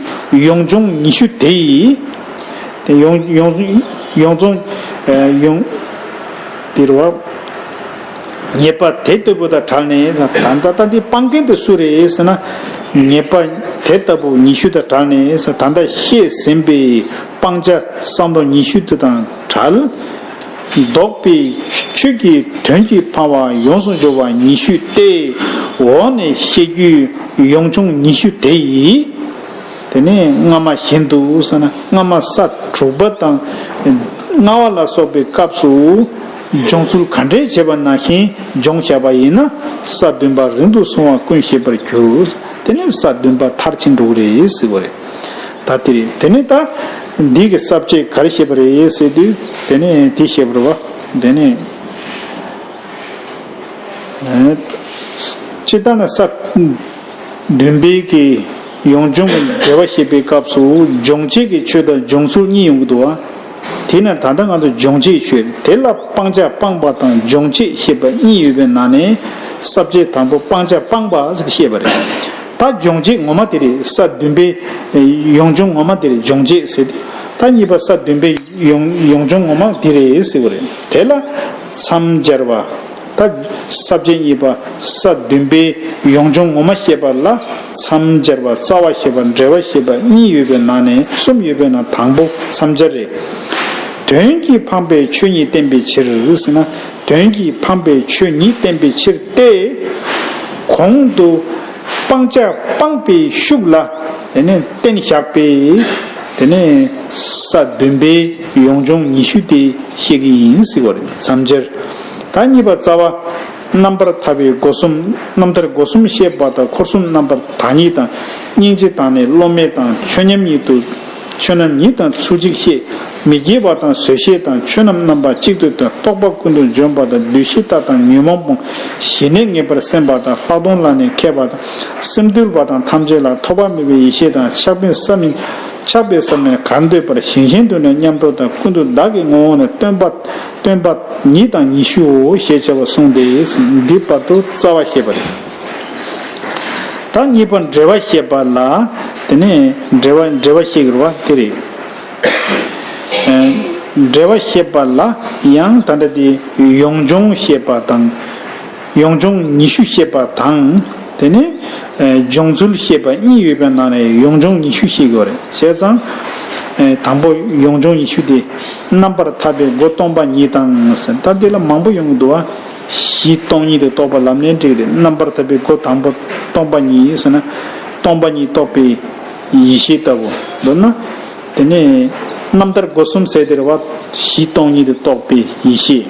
ཡོངས་སྦྱོང་ཉི་ཤུ་དེ་ཡིས། དེ་ཡོངས་ཡོངས་ཡོངས་སྦྱོང་ཡོངས་དེ་རུ་བ། ཉེས་པ་དེ་ལྟ་བུ་དང་བྲལ་ནས། ད་ལྟ་ད་འདི་སྤང་མཁན་དེ་སུ་རེད་ཟེར་ན། ཉེས་པ་དེ་ལྟ་བུ་ཉི་ཤུ་དང་བྲལ་ནས། ད་ལྟ་བཤད་ཟིན་པའི་སྤང་བྱ་བསམ་བློ་ཉི་ཤུ་དེ་དང་བྲལ། ལྡོག་པའི་ཆོས་ཀྱི་དོན་གྱིས་འཕངས་པ་ཡོངས་སུ་འཇོག་པ་ཉི་ཤུ་སྟེ། འོག་ནས་བཤད་རྒྱུའི་ཡོངས་སྦྱོང་ཉི་ཤུ་དེ་ཡིས། དེ་ནས་སྔ་མ་བཞིན་དུ་ཟེར་ན། སྔ་མ་ས་དྲུག་པ་དང་ལྔ་པ་ལ་སོགས་པའི་སྐབས་སུ་སྦྱོང་ཚུལ་ག་འདྲས་བྱས་པ་ནང་བཞིན་སྦྱོང་བྱས་པ་ཡིན་ན། ས་བདུན་པ་རིང་དུ་སོང་བ་ཀུན་ཤེས་པར་འགྱུར། དེ་ནས་ས་བདུན་པ་མཐར་ཕྱིན་འགྲོ་གི་རེད་ཟེར་བ་རེད། ད་དེ་རེད། དེ་ནས་ད་འདི་གི་ས་བཅད་ག་རེ་བཤད་པ་རེད་ཟེར་དུས། དེ་ནས་དེ་བཤད་པ་རེད་བ། དེ་ནས་སྤྱིར་བཏང་ན་ས་བདུན་པའི་གི་ཡོངས་སྦྱོང་གི་འགྲེལ་པ་བཤད་པའི་སྐབས་སུ་སྦྱོང་བྱེད་ཀྱི་ཆོས་དང་སྦྱོང་ཚུལ་གཉིས་ཡོང་གི་འདུག་བ། དེས་ན་ད་ལྟ་ང་ཚོ་སྦྱོང་བྱེད་ཆོས་དེ་ལ་སྤང་བྱ་སྤངས་པ་དང་སྦྱོང་བྱེད་ཞེས་པ་གཉིས་ཡོད་པའི་ནང་ནས། ས་བཅད་དང་པོ་སྤང་བྱ་སྤངས་པ་ཞེས་བཤད་པ་རེད། ད་སྦྱོང་བྱེད་ངོ་མ་དེ་རེད། ས་བདུན་པའི་ཡོངས་སྦྱོང་ངོ་མ་དེ་རེད། སྦྱོང་བྱེད་ཟེར་ཏེ། ད་གཉིས་པ་ས་བདུན་པའི་ཡོངས་ཡོངས་སྦྱོང་ངོ་མ་དེ་རེད་ཟེར་བ་རེད། དེ་ལ་མཚམས་སྦྱར་བ། ད་ས་བཅད་གཉིས་པ་ས་བདུན་པའི་ཡོངས་སྦྱོང་ངོ་མ་བཤད་པ་ལ་མཚམས་སྦྱར་བ། རྩ་བ་བཤད་པ། འགྲེལ་པ་བཤད་པ་གཉིས་ཡོད་པའི་ནང་ནས། གསུམ་ཡོད་པའི་ནང་དང་པོ་མཚམས་སྦྱར་རེད། དོན་གྱིས་འཕངས་པའི་ཆོས་ཉིད་བསྟན་པའི་ཕྱིར་ཟེར་ན། དོན་གྱིས་འཕངས་པའི་ཆོས་ཉིད་བསྟན་པའི་ཕྱིར་ཏེ། གོང་དུ་སྤང་བྱ་སྤངས་པའི་ཤུགས་ལ། དེ་ནས་བརྟེན་བཞག་པའི། དེ་ནས་ས་བདུན་པའི་ཡོངས་སྦྱོང་ཉི་ཤུ་དེ་བཤད་ཀྱི་ཡིན་ཟེར་བ་རེད། མཚམས་སྦྱར། ད་གཉིས་པ་རྩ་བ། རྣམ་པར་ཐར་པའི་སྒོ་གསུམ། རྣམ་ཐར་སྒོ་གསུམ་བཤད་པ་དང་། འཁོར་གསུམ་རྣམ་པར་དག་ཉིད་དང་། སྙིང་རྗེ་དང་ནི་སློབ་མེད་དང་། ཆོས་ཉམས་ཉིད་དུ། ཆོས་རྣམས་ཉིད་དང་ཚུལ་གཅིག་ཤེས། མི་དགེ་བ་དང་བཟོད་ཤེས་དང་། ཆོས་རྣམས་རྣམ་པ་གཅིག་ཏུ་ལྟ། རྟོག་པ་ཀུན་ཏུ་འཇོམས་པ་དང་། འདུ་ཤེས་ལྟ་དང་ཉོན་མོངས་སྤོང་། ཞི་གནས་ངེས་པར་སེམས་པ་དང་། ལྷག་མཐོང་ལ་ནི་མཁས་པ་དང་། སེམས་དུལ་བ་དང་། ཐམས་ཅད་ལ་ཐོགས་པ་མེད་པའི་ཡེ་ཤེས་དང་། ཆགས་པས་བསམ་མིན། ཆགས་པས་བསམ་མིན་གར་འདོད་པར། ཞེན་ཞེན་དུ་ནི་མཉམ་དུ་དང་། ཀུན་ཏུ་བདག་གི་ངོ་བོ་ནི། སྟོན་པ་སྟོན་པ་ཉིད་དང་ཉི་ཤུའོ། ཞེས་བྱ་བ་གསུངས་ཏེ། འདི་བར་དུ་རྩ་བ་བཤད་པ་རེད། ད་གཉིས་པ་འགྲེལ་པ་བཤད་པ་ལ། དེ་ནས་འགྲེལ་པ་འགྲེལ་པ་བཤད་ཀྱི་རེད་བ། དེ་རེད། ཨ། འགྲེལ་པ་བཤད་པ་ལ་ཡང་ད་ལྟ་དེ་ཡོངས་སྦྱོང་བཤད་པ་དང་། ཡོངས་སྦྱོང་ཉི་ཤུ་བཤད་པ་དང་། དེ་ནས་ཨ་སྦྱོང་ཚུལ་བཤད་པ་གཉིས་ཡོད་པའི་ནང་ནས་ཡོངས་སྦྱོང་ཉི་ཤུ་བཤད་ཀྱི་ཡོད་རེད། བྱས་ཙང་ཨ་དང་པོ་ཡོངས་སྦྱོང་ཉི་ཤུ་དེ། རྣམ་པར་ཐར་པའི་སྒོ་སྟོང་པ་ཉིད་དང་ཟེར། ད་དེ་ལ་མང་པོ་ཡོང་གི་འདུག་བ། གཞི་སྟོང་ཉིད་དུ་རྟོགས་པ་ལམ་ལས་འགྲིག་རེད། རྣམ་པར་ཐར་པའི་སྒོ་དང་པོ་སྟོང་པ་ཉིད་ཟེར་ན། སྟོང་པ་ཉིད་རྟོགས་པའི་ཡེ་ཤེས་ལྟ་བུ། མདོར་ན། དེ་ནས་རྣམ་ཐར་སྒོ་གསུམ་ཟེར་དེ་རེད་བ། གཞི་སྟོང་ཉིད་དུ་རྟོགས་པའི་ཡེ་ཤེས།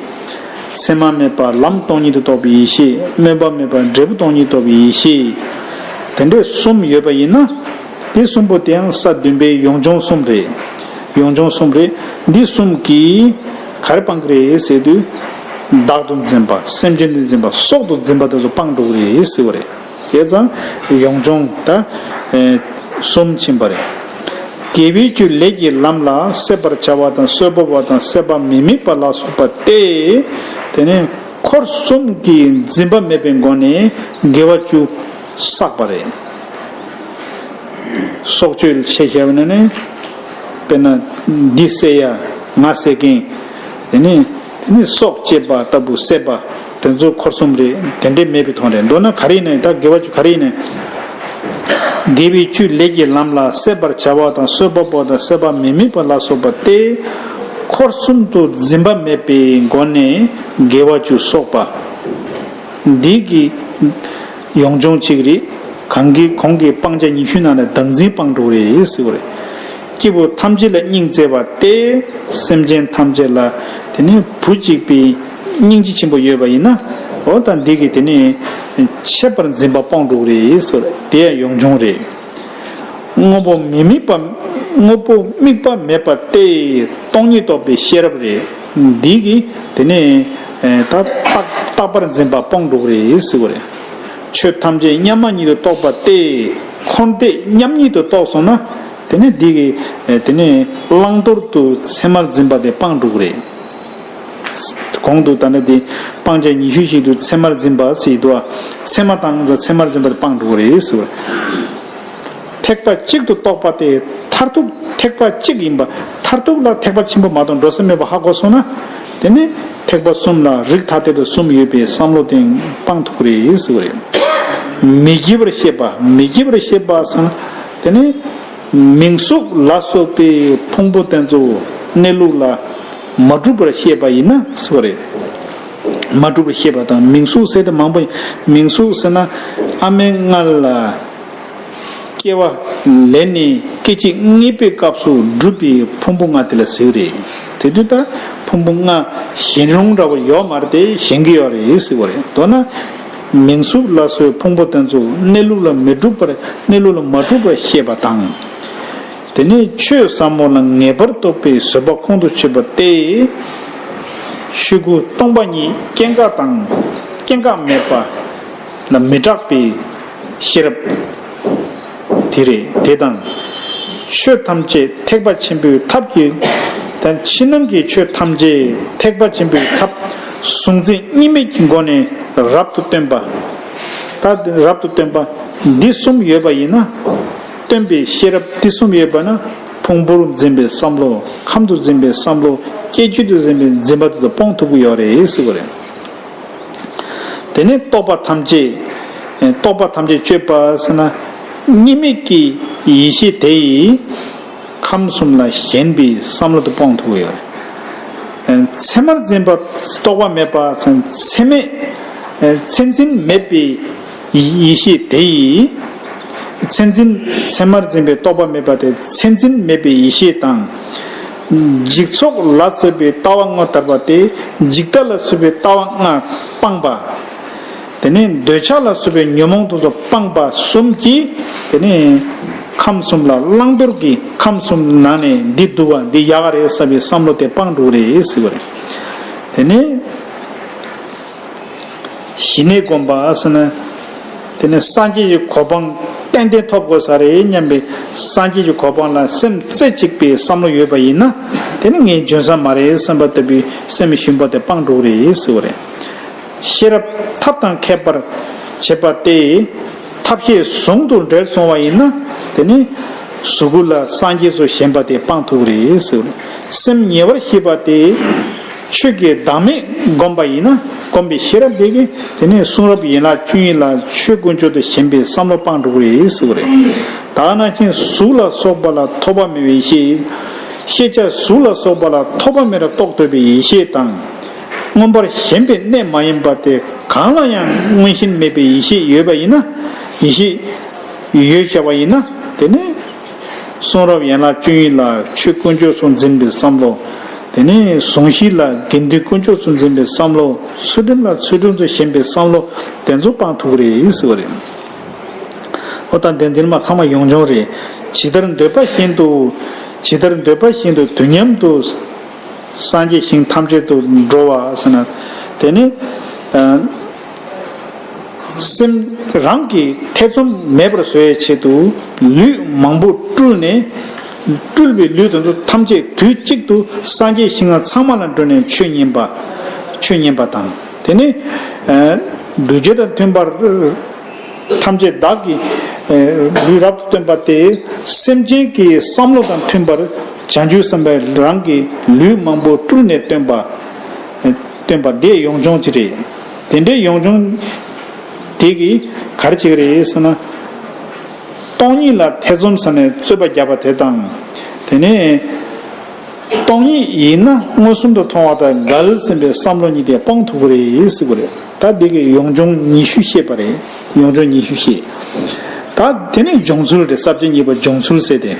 མཚན་མ་མེད་པ་ལམ་སྟོང་ཉིད་དུ་རྟོགས་པའི་ཡེ་ཤེས། སྨོན་པ་མེད་པ་འབྲས་བུ་སྟོང་ཉིད་རྟོགས་པའི་ཡེ་ཤེས། དེ་འདྲའི་གསུམ་ཡོད་པ་ཡིན་ན། དེ་གསུམ་པོ་དེའང་ས་བདུན་པའི་ཡོངས་སྦྱོང་གསུམ་རེད། ཡོངས་སྦྱོང་གསུམ་རེད། འདི་གསུམ་གྱིས་ག་རེ་སྤང་གི་རེད་ཟེར་དུས། བདག་ཏུ་འཛིན་པ། སེམས་ཅན་དུ་འཛིན་པ། སྲོག་ཏུ་འཛིན་པ་དེ་ཚོ་སྤང་འགྲོ་གི་རེད་ཟེར་བ་རེད། བྱས་ཙང་ཡོངས་སྦྱོང་ད་ཨེ་གསུམ་ཕྱིན་པ་རེད། དགེ་བའི་བཅུ་ལས་ཀྱི་ལམ་ལ་སྲེད་པར་བྱ་བ་དང་། གསོད་པ་པོ་དང་། སྲེད་པ་མི་དམིགས་པ་ལ་སོགས་པ་སྟེ། དེ་ནས་འཁོར་གསུམ་གྱི་འཛིན་པ་མེད་པའི་སྒོ་ནས་དགེ་བ་བཅུ་བསགས་པ་རེད། སྲོག་གཅོད་ལ་ཆ་བཞག་པ་ཡིན་ན་ནི། དཔེར་ན་འདི་བསད་ཡ། ང་བསད་མཁན། དེ་ནས་དེ་ནས་སྲོག་བཅད་པ་ལྟ་བུ། བསད་པ། དེ་ཚོ་འཁོར་གསུམ་རེད། དེ་འདྲའི་མེད་པའི་ཐོག་རེད། མདོར་ན་ག་རེ་ཡིན་ནའི་ད་དགེ་བ་བཅུ་ག་རེ་ཡིན་ནའི། དགེ་བའི་བཅུ་ལས་ཀྱི་ལམ་ལ་སྲེད་པར་བྱ་བ་དང་། གསོད་པ་པོ་དང་། སྲེད་པ་མི་དམིགས་པ་ལ་སོགས་པ་སྟེ། འཁོར་གསུམ་དུ་འཛིན་པ་མེད་པའི་སྒོ་ནས་དགེ་བ་བཅུ་གསོག་པ། འདི་གི་ཡོངས་སྦྱོང་གཅིག་རེད། གང་གི་གོང་གི་སྤང་བྱ་ཉི་ཤུ་ནང་ནས་བདག་འཛིན་སྤང་འགྲོ་རེད་ཟེར་བ་རེད། སྐྱེས་བུ་ཐམས་ཅད་ལ་སྙིང་བརྩེ་བ་སྟེ། སེམས་ཅན་ཐམས་ཅད་ལ་དེ་ནི་བུ་གཅིག་པའི་སྙིང་རྗེ་ཆེན་པོ་ཡོད་པ་ཡིན་ན། འོ་ད་འདི་གི་དེ་ནི་ ཆད་པར་འཛིན་པ་སྤོང་འགྲོ་གི་རེད་ཟེར། དེ་ཡང་ཡོངས་སྦྱོང་རེད། དངོས་པོ་མི་དམིགས་པ། དངོས་པོ་དམིགས་པ་མེད་པ་སྟེ། སྟོང་ཉིད་རྟོགས་པའི་ཤེས་རབ་རེད། འདི་གིས་དེ་ནས་ད་རྟག་རྟག་པར་འཛིན་པ་སྤོང་འགྲོ་གི་རེད་ཟེར་བ་རེད། ཆོས་ཐམས་ཅད་མཉམ་པ་ཉིད་དུ་རྟོགས་པ་སྟེ། འཁོར་འདས་མཉམ་ཉིད་དུ་རྟོགས་སོང་ན། དེ་ནས་འདི་གིས་དེ་ནས་བླང་དོར་དུ་མཚན་མར་འཛིན་པ་དེ་སྤང་འགྲོ་གི་རེད། གོང་དུ་ད་ནི་དེ་སྤང་བྱ་ཉི་ཤུ་ཞིག་ཏུ་མཚན་མར་འཛིན་པ་ཟེར་འདུག་བ། མཚན་མ་དང་མཚན་མར་འཛིན་པ་དེ་སྤང་འགྲོ་གི་རེད་ཟེར་བ། ཐེག་པ་གཅིག་ཏུ་རྟོགས་པ་སྟེ། མཐར་ཐུག་ཐེག་པ་གཅིག་ཡིན་པ། མཐར་ཐུག་ལ་ཐེག་པ་ཆེན་པོ་མ་གཏོགས་འགྲོ་ས་མེད་པ་ཧ་གོ་སོང་ན། དེ་ནི་ཐེག་པ་གསུམ་ལ་རིགས་ཐ་དད་དུ་གསུམ་ཡོད་པའི་བསམ་བློ་དེ་སྤང་ཐུབ་ཀྱི་རེད་ཟེར་བ་རེད། མི་སྐྱེ་བར་ཤེས་པ། མི་སྐྱེ་བར་ཤེས་པ་ཟེར་ན། དེ་ནི་མིང་གཟུགས་ལ་སོགས་པའི་ཕུང་པོ་དེ་ཚོ་གནས་ལུགས་ལ་མ་གྲུབ་པར་ཤེས་པ་ཡིན་ན་ཟེར་བ་རེད། མ་གྲུབ་པར་ཤེས་པ་དང་། མིང་གཟུགས་ཟེར་དེ་མང་པོ་ཡིན། མིང་གཟུགས་ཟེར་ན་ཨ་མའི་མངལ་ལ་སྐྱེ་བ་ལེན་ནས་སྐད་ཅིག་རྔུབ་པའི་སྐབས་སུ་གྲུབ་པའི་ཕུང་པོ་ལྔ་དེ་ལ་ཟེར་རེད། དེ་དུས་ད་ཕུང་པོ་ལྔ་ཞེན་རུང་འདྲ་བོ་ཡོད་མ་རེད་དེ། ཞེན་གྱི་ཡོད་རེད་ཟེར་བ་རེད། མདོར་ན་མིང་གཟུགས་ལ་སོགས་ཕུང་པོ་དེ་ཚོ་གནས་ལུགས་ལ་མི་གྲུབ་པར། གནས་ལུགས་ལ་མ་གྲུབ་པར་ཤེས་པ་དང་། དེ་ནས་ཆོས་ཟབ་མོ་ལ་ངེས་པར་རྟོགས་པའི་བཟོད་པ་ཁོང་དུ་ཆུད་པ་སྟེ། ཆོས་སྐུ་སྟོང་པ་ཉིད་སྐྱེ་འགག་དང་སྐྱེ་འགག་མེད་པ་ལ་མི་སྐྲག་པའི་ཤེས་རབ་དེ་རེད། དེ་དང་། ཆོས་ཐམས་ཅད་ཐེག་པ་ཆེན་པོའི་ཐབས་ཀྱི། ད་ཕྱི་ནང་གི་ཆོས་ཐམས་ཅད་ཐེག་པ་ཆེན་པོའི་ཐབས་གཟུང་འཛིན་གཉིས་མེད་ཀྱི་སྒོ་ནས་རབ་ཏུ་སྟོན་པ། ད་རབ་ཏུ་སྟོན་པ་འདི་གསུམ་ཡོད་པ་ཡིན་ན། སྟོན་པའི་ཤེས་རབ་འདི་གསུམ་ཡོད་པ་ན། ཕུང་པོར་འཛིན་པའི་བསམ་བློ། ཁམས་དུ་འཛིན་པའི་བསམ་བློ། སྐྱེ་མཆེད་དུ་འཛིན་པའི་འཛིན་པ་དེ་ཚོ་སྤོང་ཐུབ་ཀྱི་ཡོད་རེད་ཟེར་བ་རེད། དེ་ནས་རྟོག་པ་ཐམས་ཅད། རྟོག་པ་ཐམས་ཅད་གཅོད་པ་ཟེར་ན། གཉིས་མེད་ཀྱི་ཡེ་ཤེས་དེ་ཡིས་ཁམས་གསུམ་ལ་ཞེན་པའི་བསམ་བློ་དེ་སྤོང་ཐུབ་ཀྱི་ཡོད་རེད། མཚན་མར་འཛིན་པ། རྟོག་པ་མེད་པ། མཚན་མཚན་མེད། མཚན་འཛིན་མེད་པའི་ཡེ་ཤེས་དེ་ཡིས། མཚན་འཛིན། མཚན་མར་འཛིན་པའི་རྟོག་པ་མེད་པ་དེ་མཚན་འཛིན་མེད་པའི་ཡེ་ཤེས་དང་། འཇིག་ཚོགས་ལ་སོགས་པའི་ལྟ་བ་ལྔ་དར་བ་སྟེ། འཇིག་ལྟ་ལ་སོགས་པའི་ལྟ་བ་ལྔ་སྤངས་པ། དེ་ནས་འདོད་ཆགས་ལ་སོགས་པའི་ཉོན་མོངས་དེ་ཚོ་སྤངས་པ་གསུམ་གྱིས། དེ་ནས་ཁམས་གསུམ་ལ་བླང་དོར་གྱི། ཁམས་གསུམ་ནང་ནས་འདི་སྡུག་པ་འདི་ཡག་ག་རེད་བསམ་པའི་བསམ་བློ་དེ་སྤང་འགྲོ་གི་རེད་ཟེར་བ་རེད། དེ་ནས། ཞི་གནས་སྒོམ་པ་ཟེར་ན། དེ་ནི་སངས་རྒྱས་ཀྱི་གོ་འཕང་ཏན་ཏན་ཐོབ་དགོས་ས་རེད་སྙམ་པའི། སངས་རྒྱས་ཀྱི་གོ་འཕང་ལ་སེམས་རྩེ་གཅིག་པའི་བསམ་བློ་ཡོད་པ་ཡིན་ན། དེ་ནི་ངས་འཇོན་ས་མ་རེད་བསམ་པ་ལྟ་བུའི་སེམས་ཞུམ་པ་དེ་སྤང་འགྲོ་གི་རེད་ཟེར་བ་རེད། ཤེས་རབ་ཐབས་དང་མཁས་པར་བྱེད་པ་སྟེ། ཐབས་ཤེས་ཟུང་དུ་འབྲེལ་སོང་བ་ཡིན་ན། དེ་ནི་གཟུགས་སྐུ་ལ་སངས་རྒྱས་སུ་ཞེན་པ་དེ་སྤང་ཐུབ་ཀྱི་རེད་ཟེར་བ་རེད། སེམས་ཉེ་བར་ཞི་བ་སྟེ། ཆོས་ཀྱི་བདག་མེད་བསྒོམ་པ་ཡིན་ན། བསྒོམ་པའི་ཤེས་རབ་དེ་གིས་དེ་ནས་གསུང་རབ་ཡན་ལག་བཅུ་གཉིས་ལ་ཆོས་དཀོན་མཆོག་ཏུ་ཞེན་པའི་བསམ་བློ་སྤང་འགྲོ་གི་རེད་ཟེར་བ་རེད། ད་ནང་བཞིན་གཟུགས་ལ་སོགས་པ་ལ་ཐོགས་པ་མེད་པའི་ཡེ་ཤེས། ཤེས་བྱ་གཟུགས་ལ་སོགས་པ་ལ་ཐོགས་པ་མེད་པར་རྟོགས་ཐུབ་པའི་ཡེ་ཤེས་དང་། མངོན་པར་ཞེན་པའི་གནས་མ་ཡིན་པ་དེ་གང་ལ་ཡང་མངོན་ཞེན་མེད་པའི་ཡེ་ཤེས་ཡོད་པ་ཡིན་ན། ཡེ་ཤེས་ཡོད་བྱ་བ་ཡིན་ན། དེ་ནི། གསུང་རབ་ཡན་ལག་བཅུ་གཉིས་ལ་ཆོས་དཀོན་མཆོག་ཏུ་འཛིན་པའི་བསམ་བློ། དེ་ནས་གཟུང་བཞི་ལ་དགེ་འདུན་དཀོན་མཆོག་ཏུ་འཛིན་པའི་བསམ་བློ། ཚུལ་ཁྲིམས་ལ་ཚུལ་ཁྲིམས་སུ་ཞེན་པའི་བསམ་བློ་དེ་ཚོ་སྤང་ཐུབ་ཀྱི་རེད་ཟེར་བ་རེད། འོ་ད་འདི་འདིར་མ་ཚང་མ་ཡོངས་སྦྱོང་རེད། ཇི་ལྟར་འདོད་པ་བཞིན་དུ། ཇི་ལྟར་འདོད་པ་བཞིན་དུ་དུས་མཉམ་དུ། སངས་རྒྱས་ཞིང་ཐམས་ཅད་དུ་འགྲོ་བ་ཟེར་ན། དེ་ནི། སེམས་རང་གི་ཐེ་ཚོམ་མེད་པར་བཟོ་བའི་ཆེད་དུ་ལུས་མང་པོ་སྤྲུལ་ནས། སྤྲུལ་པའི་ལུས་དེ་ཚོ་ཐམས་ཅད་དུས་གཅིག་ཏུ་སངས་རྒྱས་ཞིང་ཁམས་ཚང་མ་ལ་འགྲོ་ནས་ཆོས་ཉན་པ། ཆོས་ཉན་པ་དང་། དེ་ནས་གདུལ་བྱ་དང་མཐུན་པར། ཐམས་ཅད་བདག་གི་ལུས་རབ་ཏུ་བསྟན་པ་སྟེ། སེམས་ཅན་གྱི་བསམ་བློ་དང་མཐུན་པར་བྱང་ཆུབ་སེམས་དཔའི་རང་གི་ལུས་མང་པོ་སྤྲུལ་ནས་སྟོན་པ། སྟོན་པ་དེ་ཡོངས་སྦྱོང་ཅིག་རེད། དེ་འདྲའི་ཡོངས་སྦྱོང་དེ་གིས་ག་རེ་བྱེད་ཀྱི་རེད་ཟེར་ན། སྟོང་ཉིད་ལ་ཐེ་ཚོམ་ཟ་ནས་རྩོད་པ་རྒྱག་པ་དེ་དང་། དེ་ནས་སྟོང་ཉིད་ཡིན་ན་མངོན་སུམ་དུ་མཐོང་བ་དང་འགལ་ཟིན་པའི་བསམ་བློ་གཉིས་དེ་སྤོང་ཐུབ་ཀྱི་རེད་ཟེར་གྱི་རེད། ད་འདི་གི་ཡོངས་སྦྱོང་ཉི་ཤུ་བཤད་པ་རེད། ཡོངས་སྦྱོང་ཉི་ཤུ་བཤད། ད་དེ་ནས་སྦྱོང་ཚུལ་རེད། ས་བཅད་གཉིས་པ་སྦྱོང་ཚུལ་ཟེར་ཏེ།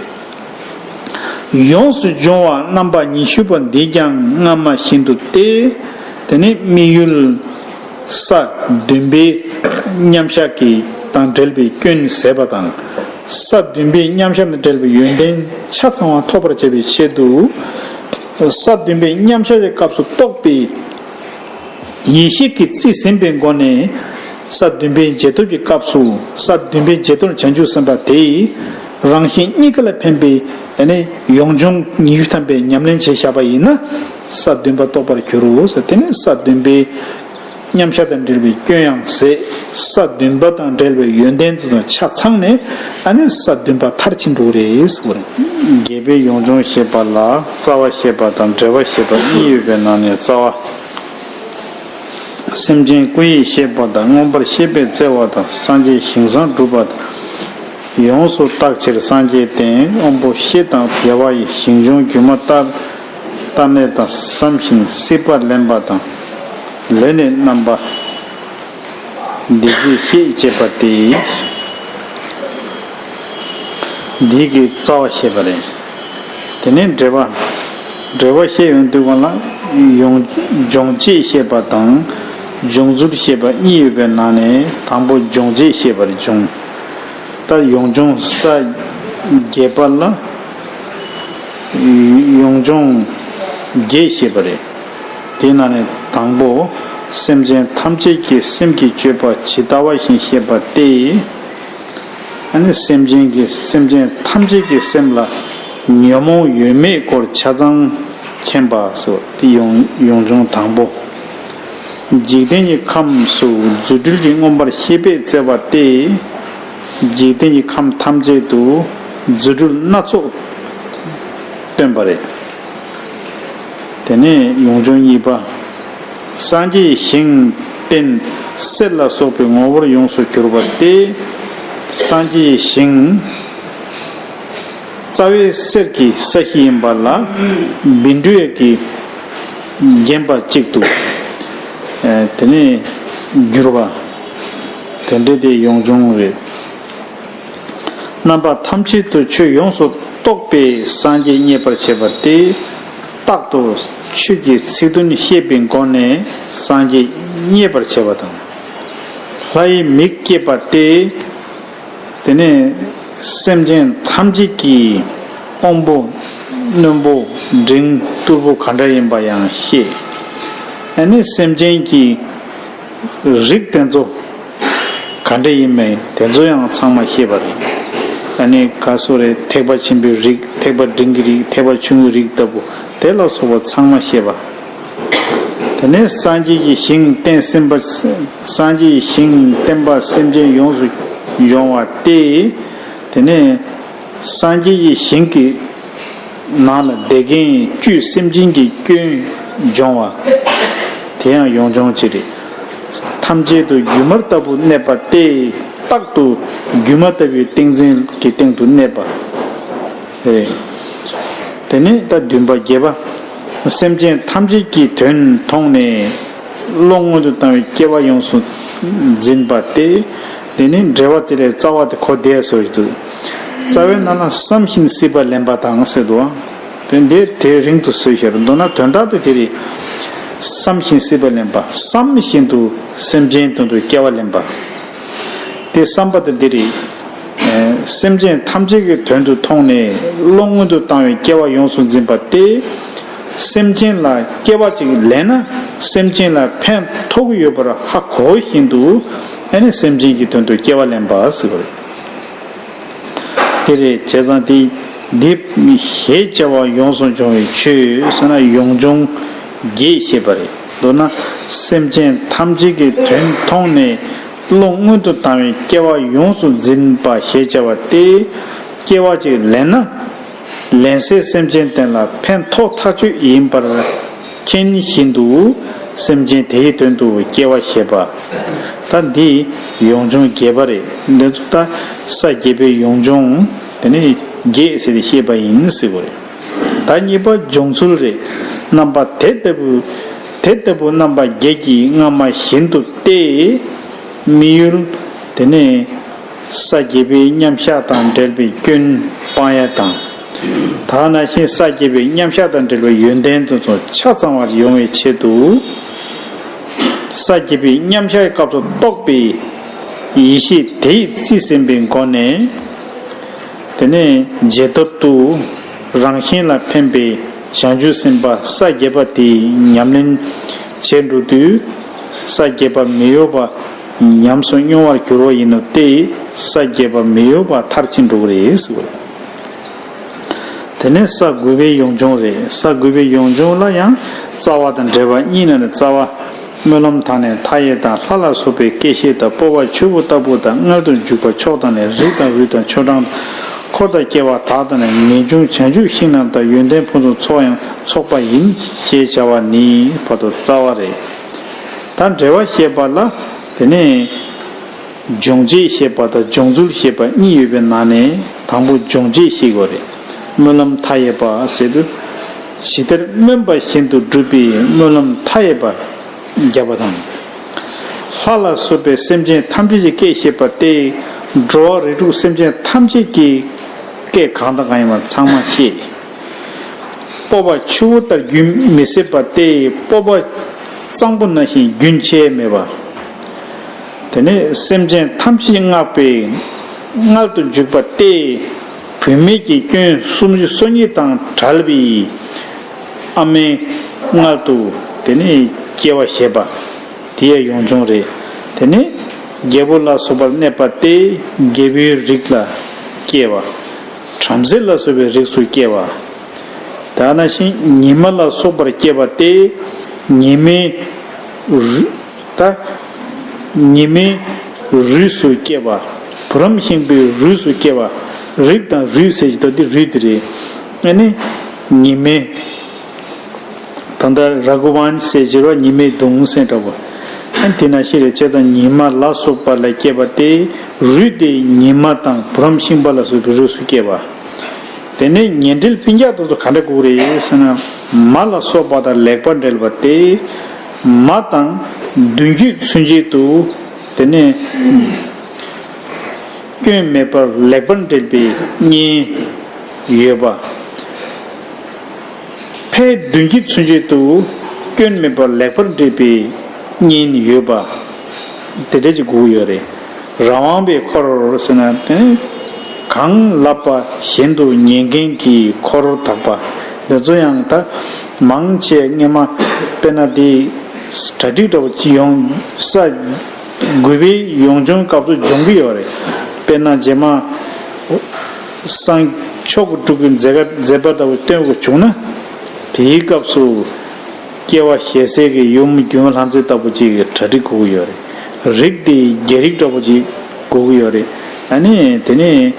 ཡོངས་སུ་སྦྱོང་བ་རྣམ་པ་ཉི་ཤུ་པ་འདིས་ཀྱང་སྔ་མ་བཞིན་དུ་སྟེ། དེ་ནས་དམིགས་ཡུལ་ས་བདུན་པའི་ མཉམ་བཞག་གི་དང་འབྲེལ་བའི་སྐྱོན་ཟད་པ་དང་། ས་བདུན་པའི་མཉམ་བཞག་དང་འབྲེལ་བའི་ཡོན་ཏན་ཆ་ཚང་བ་ཐོབ་པར་བྱ་བའི་ཆེད་དུ། ས་བདུན་པའི་མཉམ་བཞག་གི་སྐབས་སུ་རྟོགས་པའི་ཡེ་ཤེས་ཀྱིས་རྩིས་ཟིན་པའི་སྒོ་ནས། ས་བདུན་པའི་རྗེས་ཐོབ་ཀྱི་སྐབས་སུ། ས་བདུན་པའི་རྗེས་ཐོབ་བྱང་ཆུབ་སེམས་དཔའ་དེའི་རང་བཞིན་གཉིས་ཀ་ལ་ཕན་པའི་ཡོངས་སྦྱོང་ཉི་ཤུ་ཐམ་པའི་ཉམས་ལེན་བྱས་བཞག་པ་ཡིན་ན། ས་བདུན་པ་རྟོགས་པར་འགྱུར་རོ། དེ་ནས་ས་བདུན་པའི་མཉམ་བཞག་དང་འབྲེལ་བའི་སྐྱོན་ཡང་ཟད། ས་བདུན་པ་དང་འབྲེལ་བའི་ཡོན་ཏན་དེ་དང་ཆ་ཚང་ནས། ཨ་ནི་ས་བདུན་པ་མཐར་ཕྱིན་འགྲོ་གི་རེད་ཟེར་བ་རེད། རྒྱས་པའི་ཡོངས་སྦྱོང་བཤད་པ་ལ། རྩ་བ་བཤད་པ་དང་འགྲེལ་པ་བཤད་པ་གཉིས་ཡོད་པའི་ནང་ནས། རྩ་བ། སེམས་ཅན་སྐུ་ཡིས་ཤེས་པ་དང་། མངོན་པར་ཤེས་པས་བཙལ་བ་དང་། སངས་རྒྱས་ཞིང་བཟང་སྒྲུབ་པ་དང་། ཡོངས་སུ་བརྟག་ཕྱིར་སངས་རྒྱས་བསྟེན། དབང་པོ་ཤེས་དང་དགེ་བ་ཡི། ཞིང་སྦྱོང་སྒྱུ་མ་ལྟར་ལྟར་གནས་དང་། བསམ་བཞིན་སྲིད་པ་ལེན་པ་དང་། ལས་ནི་རྣམ་པ་འདི་ཅི་ཤེས་བྱེད་པ་སྟེ། འདི་གི་རྩ་བ་བཤད་པ་རེད། དེ་ནས་འགྲེལ་པ། འགྲེལ་པ་བཤད་ཡོང་དུས་སྒང་ལ། ཡོངས་སྦྱོང་བྱེད་བཤད་པ་དང་། སྦྱོང་ཚུལ་བཤད་པ་གཉིས་ཡོད་པའི་ནང་ནས། དང་པོ་སྦྱོང་བྱེད་བཤད་པ་རེད། སྦྱོང་། ད་ཡོངས་སྦྱོང་ས་བརྒྱད་པ་ལ། ཡོངས་སྦྱོང་བརྒྱད་བཤད་པ་རེད། དེའི་ནང་ནས་དང་པོ། སེམས་ཅན་ཐམས་ཅད་ཀྱི་སེམས་ཀྱི་སྤྱོད་པ་ཇི་ལྟ་བ་བཞིན་བཤད་པ་སྟེ། ཨ་ནི་སེམས་ཅན་གྱི། སེམས་ཅན་ཐམས་ཅད་ཀྱི་སེམས་ལ་ཉོན་མོངས་ཡོད་མེད་སྐོར་ཆ་ཚང་མཁྱེན་པ་ཟེར་བ་དེ་ཡོངས་ཡོངས་སྦྱོང་དང་པོ། འཇིག་རྟེན་གྱི་ཁམས་སུ་རྫུ་འཕྲུལ་གྱིས་མངོན་པར་ཤེས་པས་བཙལ་བ་སྟེ། འཇིག་རྟེན་གྱི་ཁམས་ཐམས་ཅད་དུ་རྫུ་འཕྲུལ་སྣ་ཚོགས་སྟོན་པ་རེད། དེ་ནས་ཡོངས་སྦྱོང་གཉིས་པ། སངས་རྒྱས་ཞིང་རྟེན་གསེར་ལ་སོགས་པའི་ངོ་བོར་ཡོངས་སུ་གྱུར་པ་སྟེ། སངས་རྒྱས་ཞིང་རྩ་བའི་གསེར་གྱི་ས་གཞི་ཡིན་པ་ལ། བཻ་ཌཱུརྻ་ཀྱིས་བརྒྱན་པ་གཅིག་ཏུ། ཨ། དེ་ནས་གྱུར་པ། དེ་འདྲ་དེ་ཡོངས་སྦྱོང་རེད། རྣམ་པ་ཐམས་ཅད་དུ་ཆོས་ཡོངས་སུ་རྟོགས་པས་སངས་རྒྱས་མཉེས་པར་བྱེད་པ་སྟེ། རྟག་ཏུ་ཆོས་ཀྱི་ཚིག་དོན་ཤེས་པའི་སྒོ་ནས་སངས་རྒྱས་མཉེས་པར་བྱེད་པ་དང་། ལྷའི་མིག་སྐྱེས་པ་སྟེ། དེ་ནས་སེམས་ཅན་ཐམས་ཅད་ཀྱི་དབང་པོ་རྣོན་པོ་འབྲིང་ཏུ་རྟུལ་པོ་ག་འདྲ་ཡིན་པ་ཡང་ཤེས། ཨ་ནི་སེམས་ཅན་གྱི་རིགས་དེ་ཚོ་ག་འདྲ་ཡིན་མིན་དེ་ཚོ་ཡང་ཚང་མ་ཤེས་པ་རེད། ཨ་ནི་ག་སོ་རེད། ཐེག་པ་ཆེན་པོའི་རིགས། ཐེག་པ་འབྲིང་གི་རིགས། ཐེག་པ་ཆུང་གི་རིགས་ལྟ་བུ་དེ་ལ་སོགས་པ་ཚང་མ་ཤེས་པ། དེ་ནས་སངས་རྒྱས་ཀྱི་ཞིང་རྟེན་སེམས་པ། སངས་རྒྱས་ཀྱི་ཞིང་བརྟེན་པ་སེམས་ཅན་ཡོངས་སུ་སྦྱོང་བ་སྟེ། དེ་ནས་སངས་རྒྱས་ཀྱི་ཞིང་གི་ནང་ལ་བསྡད་མཁན་བཅུད་སེམས་ཅན་གྱི་སྐྱོན་སྦྱོང་བ། དེ་ཡང་ཡོངས་སྦྱོང་གཅིག་རེད། ཐམས་ཅད་དུ་སྒྱུ་མ་ལྟ་བུ་གནས་པ་སྟེ། རྟག་ཏུ་སྒྱུ་མ་ལྟ་བུའི་ཏིང་འཛིན་གྱི་སྟེང་དུ་གནས་པ་རེད། དེ་ནས་ད་བདུན་པ་བརྒྱད་པ། སེམས་ཅན་ཐམས་ཅད་ཀྱི་དོན་མཐོང་ནས། བློ་སྔོན་དུ་བཏང་བའི་སྐྱེ་བ་ཡོངས་སུ་འཛིན་པ་སྟེ། དེ་ནི་འགྲེལ་པ་དེ་ལས་རྩ་བ་དེ་གོ་བདེ་བཟོ་ཡི་འདུག་རྩ་བའི་ནང་ལ་བསམ་བཞིན་སྲིད་པ་ལེན་པ་དང་ཟེར་འདུག་དེ་འདི་དེ་རིང་དུ་བཟོས་ཤར་མདོར་ན་དོན་དག་དེ་དེ་རེད། བསམ་བཞིན་སྲིད་པ་ལེན་པ། བསམ་བཞིན་དུ་སེམས་ཅན་དོན་དུ་སྐྱེ་བ་ལེན་པ། དེ་བསམ་པ་དེ་འདི་རེད། སེམས་ཅན་ཐམས་ཅད་ཀྱི་དོན་དུ་མཐོང་ནས་བློ་སྔོན་དུ་བཏང་བའི་སྐྱེ་བ་ཡོངས་སུ་འཛིན་པ་སྟེ། སེམས་ཅན་ལ་སྐྱེ་བ་ཅིག་ལེན་ན་སེམས་ཅན་ལ་ཕན་ཐོགས་ཀྱི་ཡོད་པར་ཧ་གོ་བཞིན་དུ། ཨ་ནི་སེམས་ཅན་གྱི་དོན་དུ་སྐྱེ་བ་ལེན་པ་ཟེར་བ་རེད། དེ་རེད། བྱས་ཙང་དེ་འདི་ཞེས་བྱ་བ་ཡོངས་སུ་སྦྱོང་བའི་ཆོས་ཟེར་ན་ཡོངས་སྦྱོང་བརྒྱད་ཞེས་པ་རེད། མདོར་ན་སེམས་ཅན་ཐམས་ཅད་ཀྱི་དོན་མཐོང་ནས། བློ་སྔོན་དུ་བཏང་བའི་སྐྱེ་བ་ཡོངས་སུ་འཛིན་པ་ཞེས་བྱ་བ་སྟེ། སྐྱེ་བ་ཅིག་ལེན་ན། ལེན་སའི་སེམས་ཅན་དེ་ལ་ཕན་ཐོགས་ཐག་ཆོད་ཡིན་པར་མཁྱེན་བཞིན་དུ། སེམས་ཅན་དེའི་དོན་དུ་སྐྱེ་བ་བཞེས་པ། ད་འདི་ཡོངས་སྦྱོང་བརྒྱད་པ་རེད། འདི་ཚོ་ད་ས་བརྒྱད་པའི་ཡོངས་སྦྱོང་དེ་ནི་བརྒྱད་ཟེར་ཏེ་བཤད་པ་ཡིན་ཟེར་བ་རེད། ད་གཉིས་པ་སྦྱོང་ཚུལ་རེད། རྣམ་པ་དེ་ལྟ་བུ། དེ་ལྟ་བུ་རྣམ་པ་བརྒྱད་ཀྱིས་སྔ་མ་བཞིན་དུ་སྟེ། དམིགས་ཡུལ་དེ་ནི་ས་བརྒྱད་པའི་མཉམ་བཞག་དང་འབྲེལ་བའི་སྐྱོན་སྤང་ཡ་དང་། ད་ག་ནང་བཞིན་ས་བརྒྱད་པའི་མཉམ་བཞག་དང་འབྲེལ་བའི་ཡོན་ཏན་དེ་ཚོ་ཆ་ཚང་བར་ཡོང་བའི་ཆེད་དུ། ས་བརྒྱད་པའི་མཉམ་བཞག་གི་སྐབས་སུ་རྟོགས་པའི་ ཡེ་ཤེས་དེས་རྩིས་ཟིན་པའི་སྒོ་ནས། དེ་ནས་རྗེས་ཐོབ་ཏུ་རང་གཞན་ལ་ཕན་པའི་བྱང་ཆུབ་སེམས་དཔའ་ས་བརྒྱད་པ་དེའི་ཉམས་ལེན་བྱས་འགྲོ་དུས། ས་བརྒྱད་པ་མི་གཡོ་བ་ཉམས་སུ་མྱོང་བར་འགྱུར་བ་ཡིན་ནོ་སྟེ། ས་བརྒྱད་པ་མི་གཡོ་བ་མཐར་ཕྱིན་འགྲོ་གི་རེད་ཟེར་བ་རེད། དེ་ནས་ས་དགུ་པའི་ཡོངས་སྦྱོང་རེད། ས་དགུ་པའི་ཡོངས་སྦྱོང་ལ་ཡང་རྩ་བ་དང་འབྲེལ་བ་གཉིས་ནས་རྩ་བ། སྨོན་ལམ་དང་ནི་མཐའ་ཡས་དང་། ལྷ་ལ་སོགས་པའི་སྐྱེ་ཤེས་དང་། སྤོབས་པ་ཆུ་བོ་ལྟ་བུ་དང་། མངལ་དུ་འཇུག་པ་མཆོག་དང་ནི། རིགས་དང་རུས་དང་ཆོ་འབྲང་དང་། འཁོར་དང་སྐྱེ་བ་དག་དང་ནི། ངེས་འབྱུང་བྱང་ཆུབ་ཤིང་རྣམས་དང་། ཡོན་ཏན་ཕུན་སུམ་ཚོགས་ཡང་ཚོགས་པ་ཡིན། ཞེས་བྱ་བ་ནི་བར་དུ་རྩ་བ་རེད། ད་འགྲེལ་བ་བཤད་པ་ལ་དེ་ནས། སྦྱོང་བྱེད་ཞེས་པ་དང་སྦྱོང་ཚུལ་ཞེས་པ་གཉིས་ཡོད་པའི་ནང་ནས། དང་པོ་སྦྱོང་བྱེད་ཞེས་པ་རེད། སྨོན་ལམ་མཐའ་ཡས་པ་ཟེར་དུས། ཇི་ལྟར་སྨོན་པ་བཞིན་དུ་སྒྲུབ་པའི་སྨོན་ལམ་མཐའ་ཡས་པ་བརྒྱབ་པ་དང་། ལྷ་ལ་སོགས་པའི་སེམས་ཅན་ཐམས་ཅད་ཀྱི་སྐད་བཤད་པ་སྟེ། འགྲོ་བ་རིགས་དྲུག་སེམས་ཅན་ཐམས་ཅད་ཀྱི་སྐད་གང་དང་གང་ཡིན་པ་ཚང་མ་ཤེས། སྤོབས་པ་ཆུ་བོ་ལྟར་རྒྱུན་མི་ཟད་པ་སྟེ། སྤོབས་པ་གཙང་པོ་ནང་བཞིན་རྒྱུན་ཆད་མེད་པ། དེ་ནས་སེམས་ཅན་ཐམས་ཅད་བསྔགས་པའི་མངལ་དུ་འཇུག་པ་སྟེ། བུད་མེད་ཀྱི་སྐྱོན་སུམ་ཅུ་སོ་གཉིས་དང་བྲལ་བའི་ཨ་མའི་མངལ་དུ་དེ་ནས་སྐྱེ་བ་བཞེས་པ། དེ་ཡང་ཡོངས་སྦྱོང་རེད། དེ་ནས་རྒྱལ་པོ་ལ་སོགས་པར་གནས་པ་སྟེ། རྒྱལ་པོའི་རིགས་ལ་སྐྱེ་བ། བྲམ་ཟེ་ལ་སོགས་པའི་རིགས་སུ་སྐྱེ་བ། དེ་ནང་བཞིན་ཉི་མ་ལ་སོགས་པར་སྐྱེ་བ་སྟེ། ཉི་མའི་རུ། ད་ཉི་མའི་རུས་སུ་སྐྱེ་བ། བུ་རམ་ཤིང་པོའི་རུས་སུ་སྐྱེ་བ། རིགས་དང་རུས་ཟེར་གྱི་འདུག་འདི་རུས་དེ་རེད། ཨ་ནི་ཉི་མའི། ད་ལྟ་ར་གུ་ཝན་ཟེར་གྱི་རོ། ཉི་མའི་གདུང་སེམས་འདྲ་བོ། ཨ་དེ་ནང་བཞིན་རེད། བྱས་ཙང་ཉི་མ་ལ་སོགས་པ་ལ་སྐྱེས་པ་སྟེ། རུས་དེ་ཉི་མ་དང་བུ་རམ་ཤིང་པོ་ལ་སོགས་པའི་རུས་སུ་སྐྱེས་པ། དེ་ནས་ཉེ་འབྲེལ་སྤུན་ཀྱག་དེ་ཚོ་ག་འདྲ་དགོས་རེད་ཟེར་ན། མ་ལ་སོགས་པ་དང་ལེགས་པར་འབྲེལ་བ་སྟེ། མ་དང་མདུན་སྐྱོད་ཚུན་ཆད་དུ། དེ་ནས་སྐྱོན་མེད་པར་ལེགས་པར་འབྲེལ་བའི་གཉེན་ཡོད་པ། ཕའི་མདུན་སྐྱོད་ཚུན་ཆད་དུ་སྐྱོན་མེད་པར་ལེགས་པར་འབྲེལ་བའི་གཉེན་ཡོད་པ། དེ་འདྲ་ཅིག་དགོས་ཀྱི་ཡོད་རེད། རང་དབང་པའི་འཁོར་ཟེར་ན་དེ། གང་ལབ་པ་བཞིན་དུ་ཉན་མཁན་གྱི་འཁོར་དག་པ། འདི་ཚོ་ཡང་ད་མང་ཆེ་སྔས་མ་དཔེར་ན་དེ་གྲ་སྒྲིག་འདྲ་བོ་ཅིག་ཡོང་ས། དགུ་པའི་ཡོངས་སྦྱོང་སྐབས་སུ་སྦྱོང་གི་ཡོད་རེད། དཔེར་ན་རྗེས་མ་སངས་མཆོག་གི་སྤྲུལ་སྐུའི་མཛད་པ་མཛད་པ་ལྟ་བུ་སྟོན་དགོས་བྱུང་ན། དེའི་སྐབས་སུ་སྐྱེ་བ་ཞེས་ཟེར་གྱི་ཡུམ་སྒྱུ་མ་ལྷ་མཛེས་ལྟ་བུ་ཅིག་གི་གྲ་སྒྲིག་དགོས་ཀྱི་ཡོད་རེད། རིགས་དེ་རྒྱལ་རིགས་འདྲ་བོ་ཅིག་དགོས་ཀྱི་ཡོད་རེད། ཨ་ནི་དེ་ནས་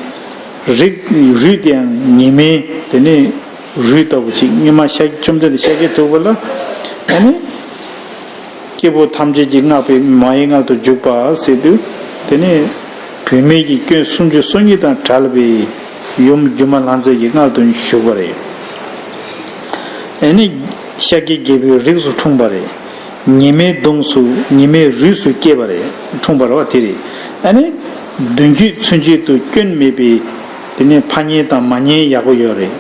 རིགས་རུས་དེའང་ཉི་མའི་དེ་ནས་རུས་ལྟ་བུ་ཅིག་སྔོན་མ་ཤཱཀྱ་བཅོམ་ལྡན་འདས་ཤཱཀྱ་ཐུབ་པ་ལ། ཨ་ནི། སྐྱེ་བོ་ཐམས་ཅད་ཀྱིས་བསྔགས་པའི་མ་ཡི་མངལ་དུ་འཇུག་པ་ཟེར་དུས། དེ་ནས་བུད་མེད་ཀྱི་སྐྱོན་སུམ་ཅུ་སོ་གཉིས་དང་བྲལ་བའི་ཡུམ་སྒྱུ་མ་ལྷ་མཛེས་ཀྱི་མངལ་དུ་ཞུགས་པ་རེད། ཨ་ནི་ཤཱཀྱའི་རྒྱལ་པོའི་རིགས་སུ་འཁྲུངས་པ་རེད། ཉི་མའི་གདུང་སུ་ཉི་མའི་རུས་སུ་སྐྱེས་པ་རེད། འཁྲུངས་པ་རེད་བ་དེ་རེད། ཨ་ནི་མདུན་སྐྱོད་ཚུན་ཆད་དུ་སྐྱོན་མེད་པའི་དེ་ནས་ཕ་ཉེ་དང་མ་ཉེ་ཡག་པོ་ཡོད་རེད།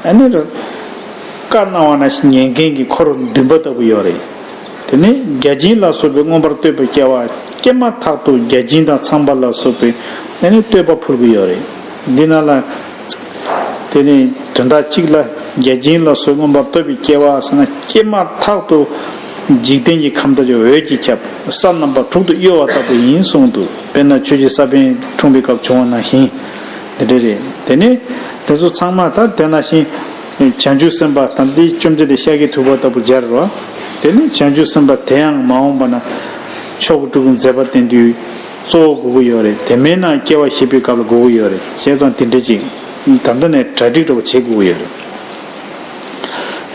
ཨ་ནི་བཀའ་གནང་བ་ནང་བཞིན་ཉན་མཁན་གྱི་འཁོར་འདུན་པ་ལྟ་བུ་ཡོད་རེད། དེ་ནས་བརྒྱ་བྱིན་ལ་སོགས་པའི་མངོན་པར་བསྟོད་པའི་སྐྱེ་བ་སྐྱེས་མ་ཐག་ཏུ་བརྒྱ་བྱིན་དང་ཚངས་པ་ལ་སོགས་པའི་དེ་ནས་བསྟོད་པ་ཕུལ་གྱི་ཡོད་རེད། འདི་ནང་ལ་དེ་ནས་དོན་དག་གཅིག་ལ་བརྒྱ་བྱིན་ལ་སོགས་མངོན་པར་བསྟོད་པའི་སྐྱེ་བ་ཟེར་ན། སྐྱེས་མ་ཐག་ཏུ་འཇིག་རྟེན་གྱི་ཁམས་དག་ཅིག་འོད་ཀྱིས་ཁྱབ། ས་རྣམ་པ་དྲུག་ཏུ་གཡོ་བ་ལྟ་བུ་ཡིན་གསུངས་འདུག་དཔེར་ན་ཆོས་ཀྱི་ས་བོན་འཁྲུངས་པའི་སྐབས་བྱུང་བ་ནང་བཞིན། དེ་འདྲ་རེད། དེ་ནས་དེ་ཚོ་ཚང་མ་ད་དེ་ནང་བཞིན། བྱང་ཆུབ་སེམས་དཔའ་དང་དེའི་བཅོམ་ལྡན་འདས་ཤཱཀྱ་ཐུབ་པ་ལྟ་བུ་སྦྱར་རོ། དེ་ནི་བྱང་ཆུབ་སེམས་དཔའ་དེ་ཡང་མ་འོངས་པ་ན་མཆོག་གི་སྤྲུལ་སྐུའི་མཛད་པ་བསྟན་དུས་གཙོ་བོ་དགོས་ཀྱི་ཡོད་རེད། དེ་མེད་ན་སྐྱེ་བ་བཞེས་པའི་སྐབས་ལ་དགོས་ཀྱི་ཡོད་རེད། བྱས་ཙང་དེ་འདྲ་ཅིག་ད་ལྟ་ནས་གྲ་སྒྲིག་འདྲ་བོ་བྱེད་དགོས་ཀྱི་ཡོད་རེད།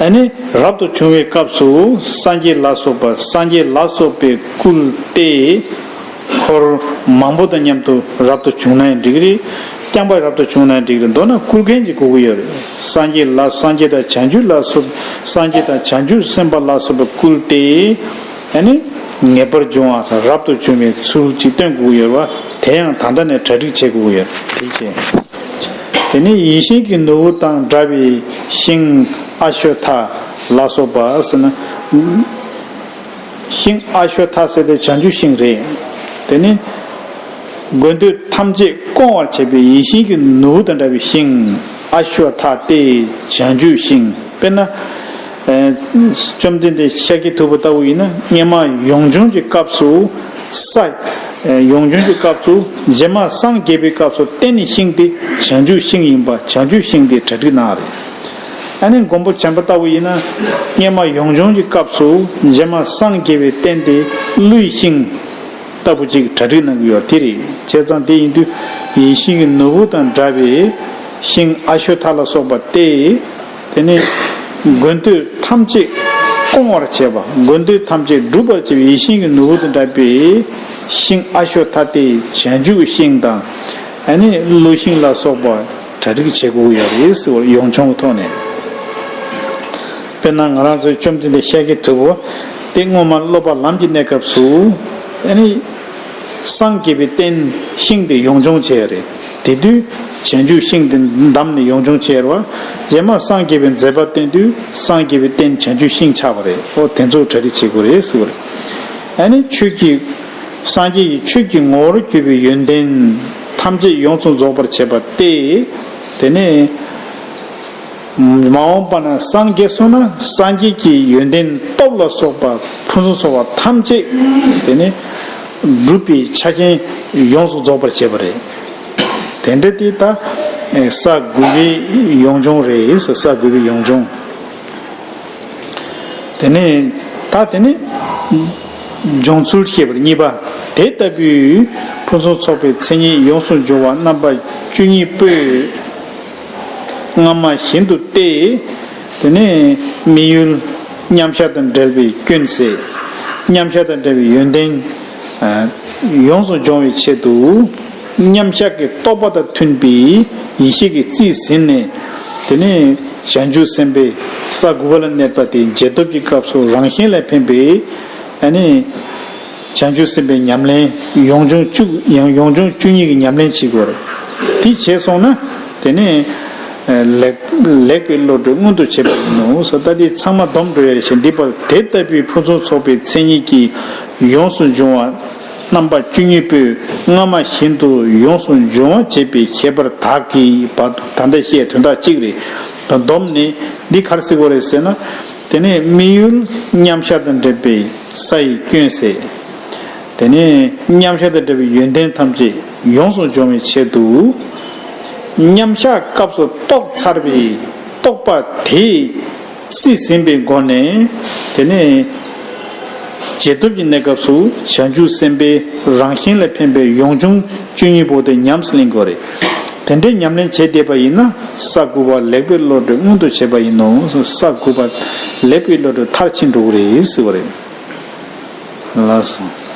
ཨ་ནི་རབ་ཏུ་བྱུང་བའི་སྐབས་སུ་སངས་རྒྱས་ལ་སོགས་པ་སངས་རྒྱས་ལ་སོགས་པས་བསྐུལ་ཏེ། འཁོར་མང་པོ་དང་མཉམ་དུ་རབ་ཏུ་བྱུང་ན་ཡང་འགྲིག་གི་རེད། རྐྱང་པ་རབ་ཏུ་བྱུང་ན་ཡང་འགྲིག་གི་རེད། མདོར་ན་བསྐུལ་མཁན་ཅིག་དགོས་ཀྱི་ཡོད་རེད། སངས་རྒྱས་ལ་སངས་རྒྱས་དང་བྱང་ཆུབ་ལ་སོགས་སངས་རྒྱས་དང་བྱང་ཆུབ་སེམས་དཔའ་ལ་སོགས་པས་བསྐུལ་ཏེ། ཨ་ནི་ངེས་པར་འབྱུང་བ་དང་རབ་ཏུ་བྱུང་བའི་ཚུལ་ཅིག་སྟོན་དགོས་ཀྱི་ཡོད་རེད་བ། དེ་ཡང་ད་ལྟ་ནས་གྲ་སྒྲིག་བྱེད་དགོས་ཀྱི་ཡོད་རེད། དེ་བྱས། དེ་ནས་ཡིད་བཞིན་གྱི་ནོར་བུ་དང་འདྲ་བའི་ཤིང་ཨ་ཤོ་ཐ་ལ་སོགས་པ་ཟེར་ན། ཤིང་ཨ་ཤོ་ཐ་ཟེར་དེ་བྱང་ཆུབ་ཤིང་རེད། དེ་ནི་ དགོས་འདོད་ཐམས་ཅད་སྐོང་བར་བྱེད་པའི་ཡིད་བཞིན་གྱི་ནོར་བུ་དང་འདྲ་བའི་ཤིང་ཨ་ཤོ་ཐ་སྟེ། བྱང་ཆུབ་ཤིང་། དཔེར་ན། ཨ་བཅོམ་ལྡན་འདས་ཤཱཀྱ་ཐུབ་པ་ལྟ་བུ་ཡིན་ན་སྔོན་མ་ཡོངས་སྦྱོང་གི་སྐབས་སུ་ས། ཡོངས་སྦྱོང་གི་སྐབས་སུ་རྗེས་མ་སངས་རྒྱས་པའི་སྐབས་སུ་བསྟེན་ནས་ཤིང་དེ་བྱང་ཆུབ་ཤིང་ཡིན་པ། བྱང་ཆུབ་ཤིང་དེ་གྲ་སྒྲིག་གནང་རེད། ཨ་ནི་མགོན་པོ་བྱམས་པ་ལྟ་བུ་ཡིན་ན་སྔོན་མ་ཡོངས་སྦྱོང་གི་སྐབས་སུ་རྗེས་མ་སངས་རྒྱས་པའི་རྟེན་དེ་ཀླུའི་ཤིང་ལྟ་བུ་ཅིག་གྲ་སྒྲིག་གནང་གི་ཡོད་དེ་རེད། བྱས་ཙང་དེ་ཡིན་དུས་ཡིད་བཞིན་གྱི་ནོར་བུ་དང་འདྲ་བའི་ཤིང་ཨ་ཤོ་ཐ་ལ་སོགས་པ་སྟེ། དེ་ནས་དགོས་འདོད་ཐམས་ཅད་སྐོང་བར་བྱེད་པ། དགོས་འདོད་ཐམས་ཅད་འགྲུབ་པར་བྱེད་པའི་ཡིད་བཞིན་གྱི་ནོར་བུ་དང་འདྲ་བའི་ཤིང་ཨ་ཤོ་ཐ་སྟེ། བྱང་ཆུབ་ཤིང་དང་ཨ་ནི་ཀླུ་ཤིང་ལ་སོགས་པ་གྲ་སྒྲིག་བྱེད་དགོས་ཀྱི་ཡོད་རེད་ཟེར་བ་ཡོངས་སྦྱོང་གི་ཐོག་ནས། དཔེར་ན་ང་རང་ཚོའི་བཅོམ་ལྡན་འདས་ཤཱཀྱ་ཐུབ་པ་དེ་སྔོན་མ་སློབ་པ་ལམ་གྱི་གནས་སྐབས་སུ་ཨ་ནི་སངས་རྒྱས་པའི་རྟེན་ཤིང་དེ་ཡོངས་སྦྱོང་བྱས་རེད། དེ་དུས་བྱང་ཆུབ་ཤིང་དེ་བསྡམས་ནས་ཡོངས་སྦྱོང་བྱས་རེད་བ། རྗེས་མ་སངས་རྒྱས་པའི་མཛད་པ་བསྟན་དུས་སངས་རྒྱས་པའི་རྟེན་བྱང་ཆུབ་ཤིང་ཆགས་པ་རེད། ཨོ་དེ་ཚོ་གྲ་སྒྲིག་བྱེད་དགོས་རེད་ཟེར་བ་རེད། ཨ་ནི་ཆོས་ཀྱི་སངས་རྒྱས་ཀྱི་ཆོས་ཀྱི་ངོ་བོར་གྱུར་པའི་ཡོན་ཏན་ཐམས་ཅད་ཡོངས་སུ་རྫོགས་པར་བྱེད་པ་སྟེ། དེ་ནས་མ་འོངས་པ་ན་སངས་རྒྱས་སོང་ན་སངས་རྒྱས་ཀྱི་ཡོན་ཏན་སྟོབས་ལ་སོགས་པ་ཕུན་སུམ་ཚོགས་པ་ཐམས་ཅད་དེ་ནས་འགྲུབ་པའི་ཆ་རྐྱེན་ཡོངས་སུ་རྫོགས་པར་བྱེད་པ་རེད། དེ་འདྲ་དེ་ད་ས་དགུ་པའི་ཡོངས་སྦྱོང་རེད། ས་དགུ་པའི་ཡོངས་སྦྱོང་། དེ་ནས་ད་དེ་ནས་སྦྱོང་ཚུལ་བཤད་པར་གཉིས་པ། དེ་ལྟ་བུའི་ཕུན་སུམ་ཚོགས་པའི་མཚན་ཉིད་ཡོངས་སུ་འབྱུང་བ་རྣམ་པ་བཅུ་གཉིས་པོས་སྔ་མ་བཞིན་དུ་སྟེ། དེ་ནས་དམིགས་ཡུལ་མཉམ་གཞག་དང་བྲལ་བའི་སྐྱོན་ཟད། མཉམ་གཞག་དང་བྲལ་བའི་ཡོན་ཏན་ཡོངས་སུ་སྦྱོང་བའི་ཆེད་དུ། མཉམ་གཞག་གི་རྟོག་པ་དང་མཐུན་པའི་ཡེ་ཤེས་ཀྱིས་རྩིས་ཟིན་ནས། དེ་ནས་བྱང་ཆུབ་སེམས་དཔའི་ས་དགུ་པ་ལ་གནས་པ་དེ་རྗེས་ཐོབ་ཀྱི་སྐབས་སུ་རང་བཞིན་ལས་འཕེན་པའི་ཨ་ནི་བྱང་ཆུབ་སེམས་དཔའི་ཉམས་ལེན་ཡོངས་སྦྱོང་བཅུ་ཡང་ཡོངས་སྦྱོང་བཅུ་གཉིས་ཀྱི་ཉམས་ལེན་བྱེད་དགོས་རེད། དེ་བྱས་སོང་ན་དེ་ནས་ལེགས་ལེགས་པའི་བློ་གྲོས་མངོན་དུ་བྱེད་པ་ཡིན་ནོ། ས་ད་དེ་ཚང་མ་སྡོམ་འགྲོ་ཡ་རེད་ཞེས་འདི་པར་དེ་ལྟ་བུའི་ཕུན་སུམ་ཚོགས་པའི་མཚན་ཉིད་ཀྱིས་ཡོངས་སུ་འབྱུང་བ། རྣམ་པ་བཅུ་གཉིས་པོས་སྔ་མ་བཞིན་དུ་ཡོངས་སུ་འབྱུང་བར་བྱེད་པའི་ཁྱད་པར་དག་གིས་བར་དུ་ད་ལྟ་བཤད་དོན་དག་གཅིག་རེད། ད་སྡོམ་ནི་འདི་ག་རེ་ཟེར་དགོས་རེད་ཟེར་ན། དེ་ནས་དམིགས་ཡུལ་མཉམ་གཞག་དང་འབྲེལ་བའི་ས་ཡི་སྐྱོན་ཟད། དེ་ནས་མཉམ་གཞག་དང་འབྲེལ་བའི་ཡོན་ཏན་ཐམས་ཅད་ཡོངས་སུ་འབྱོངས་པའི་ཆེད་དུ། མཉམ་གཞག་སྐབས་སུ་རྟོགས་ཚར་བའི་རྟོག་པ་དེས། རྩིས་ཟིན་པའི་སྒོ་ནས། དེ་ནས་རྗེས་ཐོབ་ཀྱི་གནས་སྐབས་སུ་བྱང་ཆུབ་སེམས་དཔའི་རང་བཞིན་ལས་འཕེན་པའི་ཡོངས་སྦྱོང་བཅུ་གཉིས་པོ་དེ་ཉམས་སུ་ལེན་དགོས་རེད། དེ་འདྲའི་ཉམས་ལེན་བྱས་བསྡད་པ་ཡིན་ན་ས་དགུ་པ་ལེགས་པའི་བློ་གྲོས་མངོན་དུ་བྱས་པ་ཡིན་ནོ། ས་དགུ་པ་ལེགས་པའི་བློ་གྲོས་མཐར་ཕྱིན་འགྲོ་གི་རེད་ཟེར་བ་རེད། ལགས་སོ།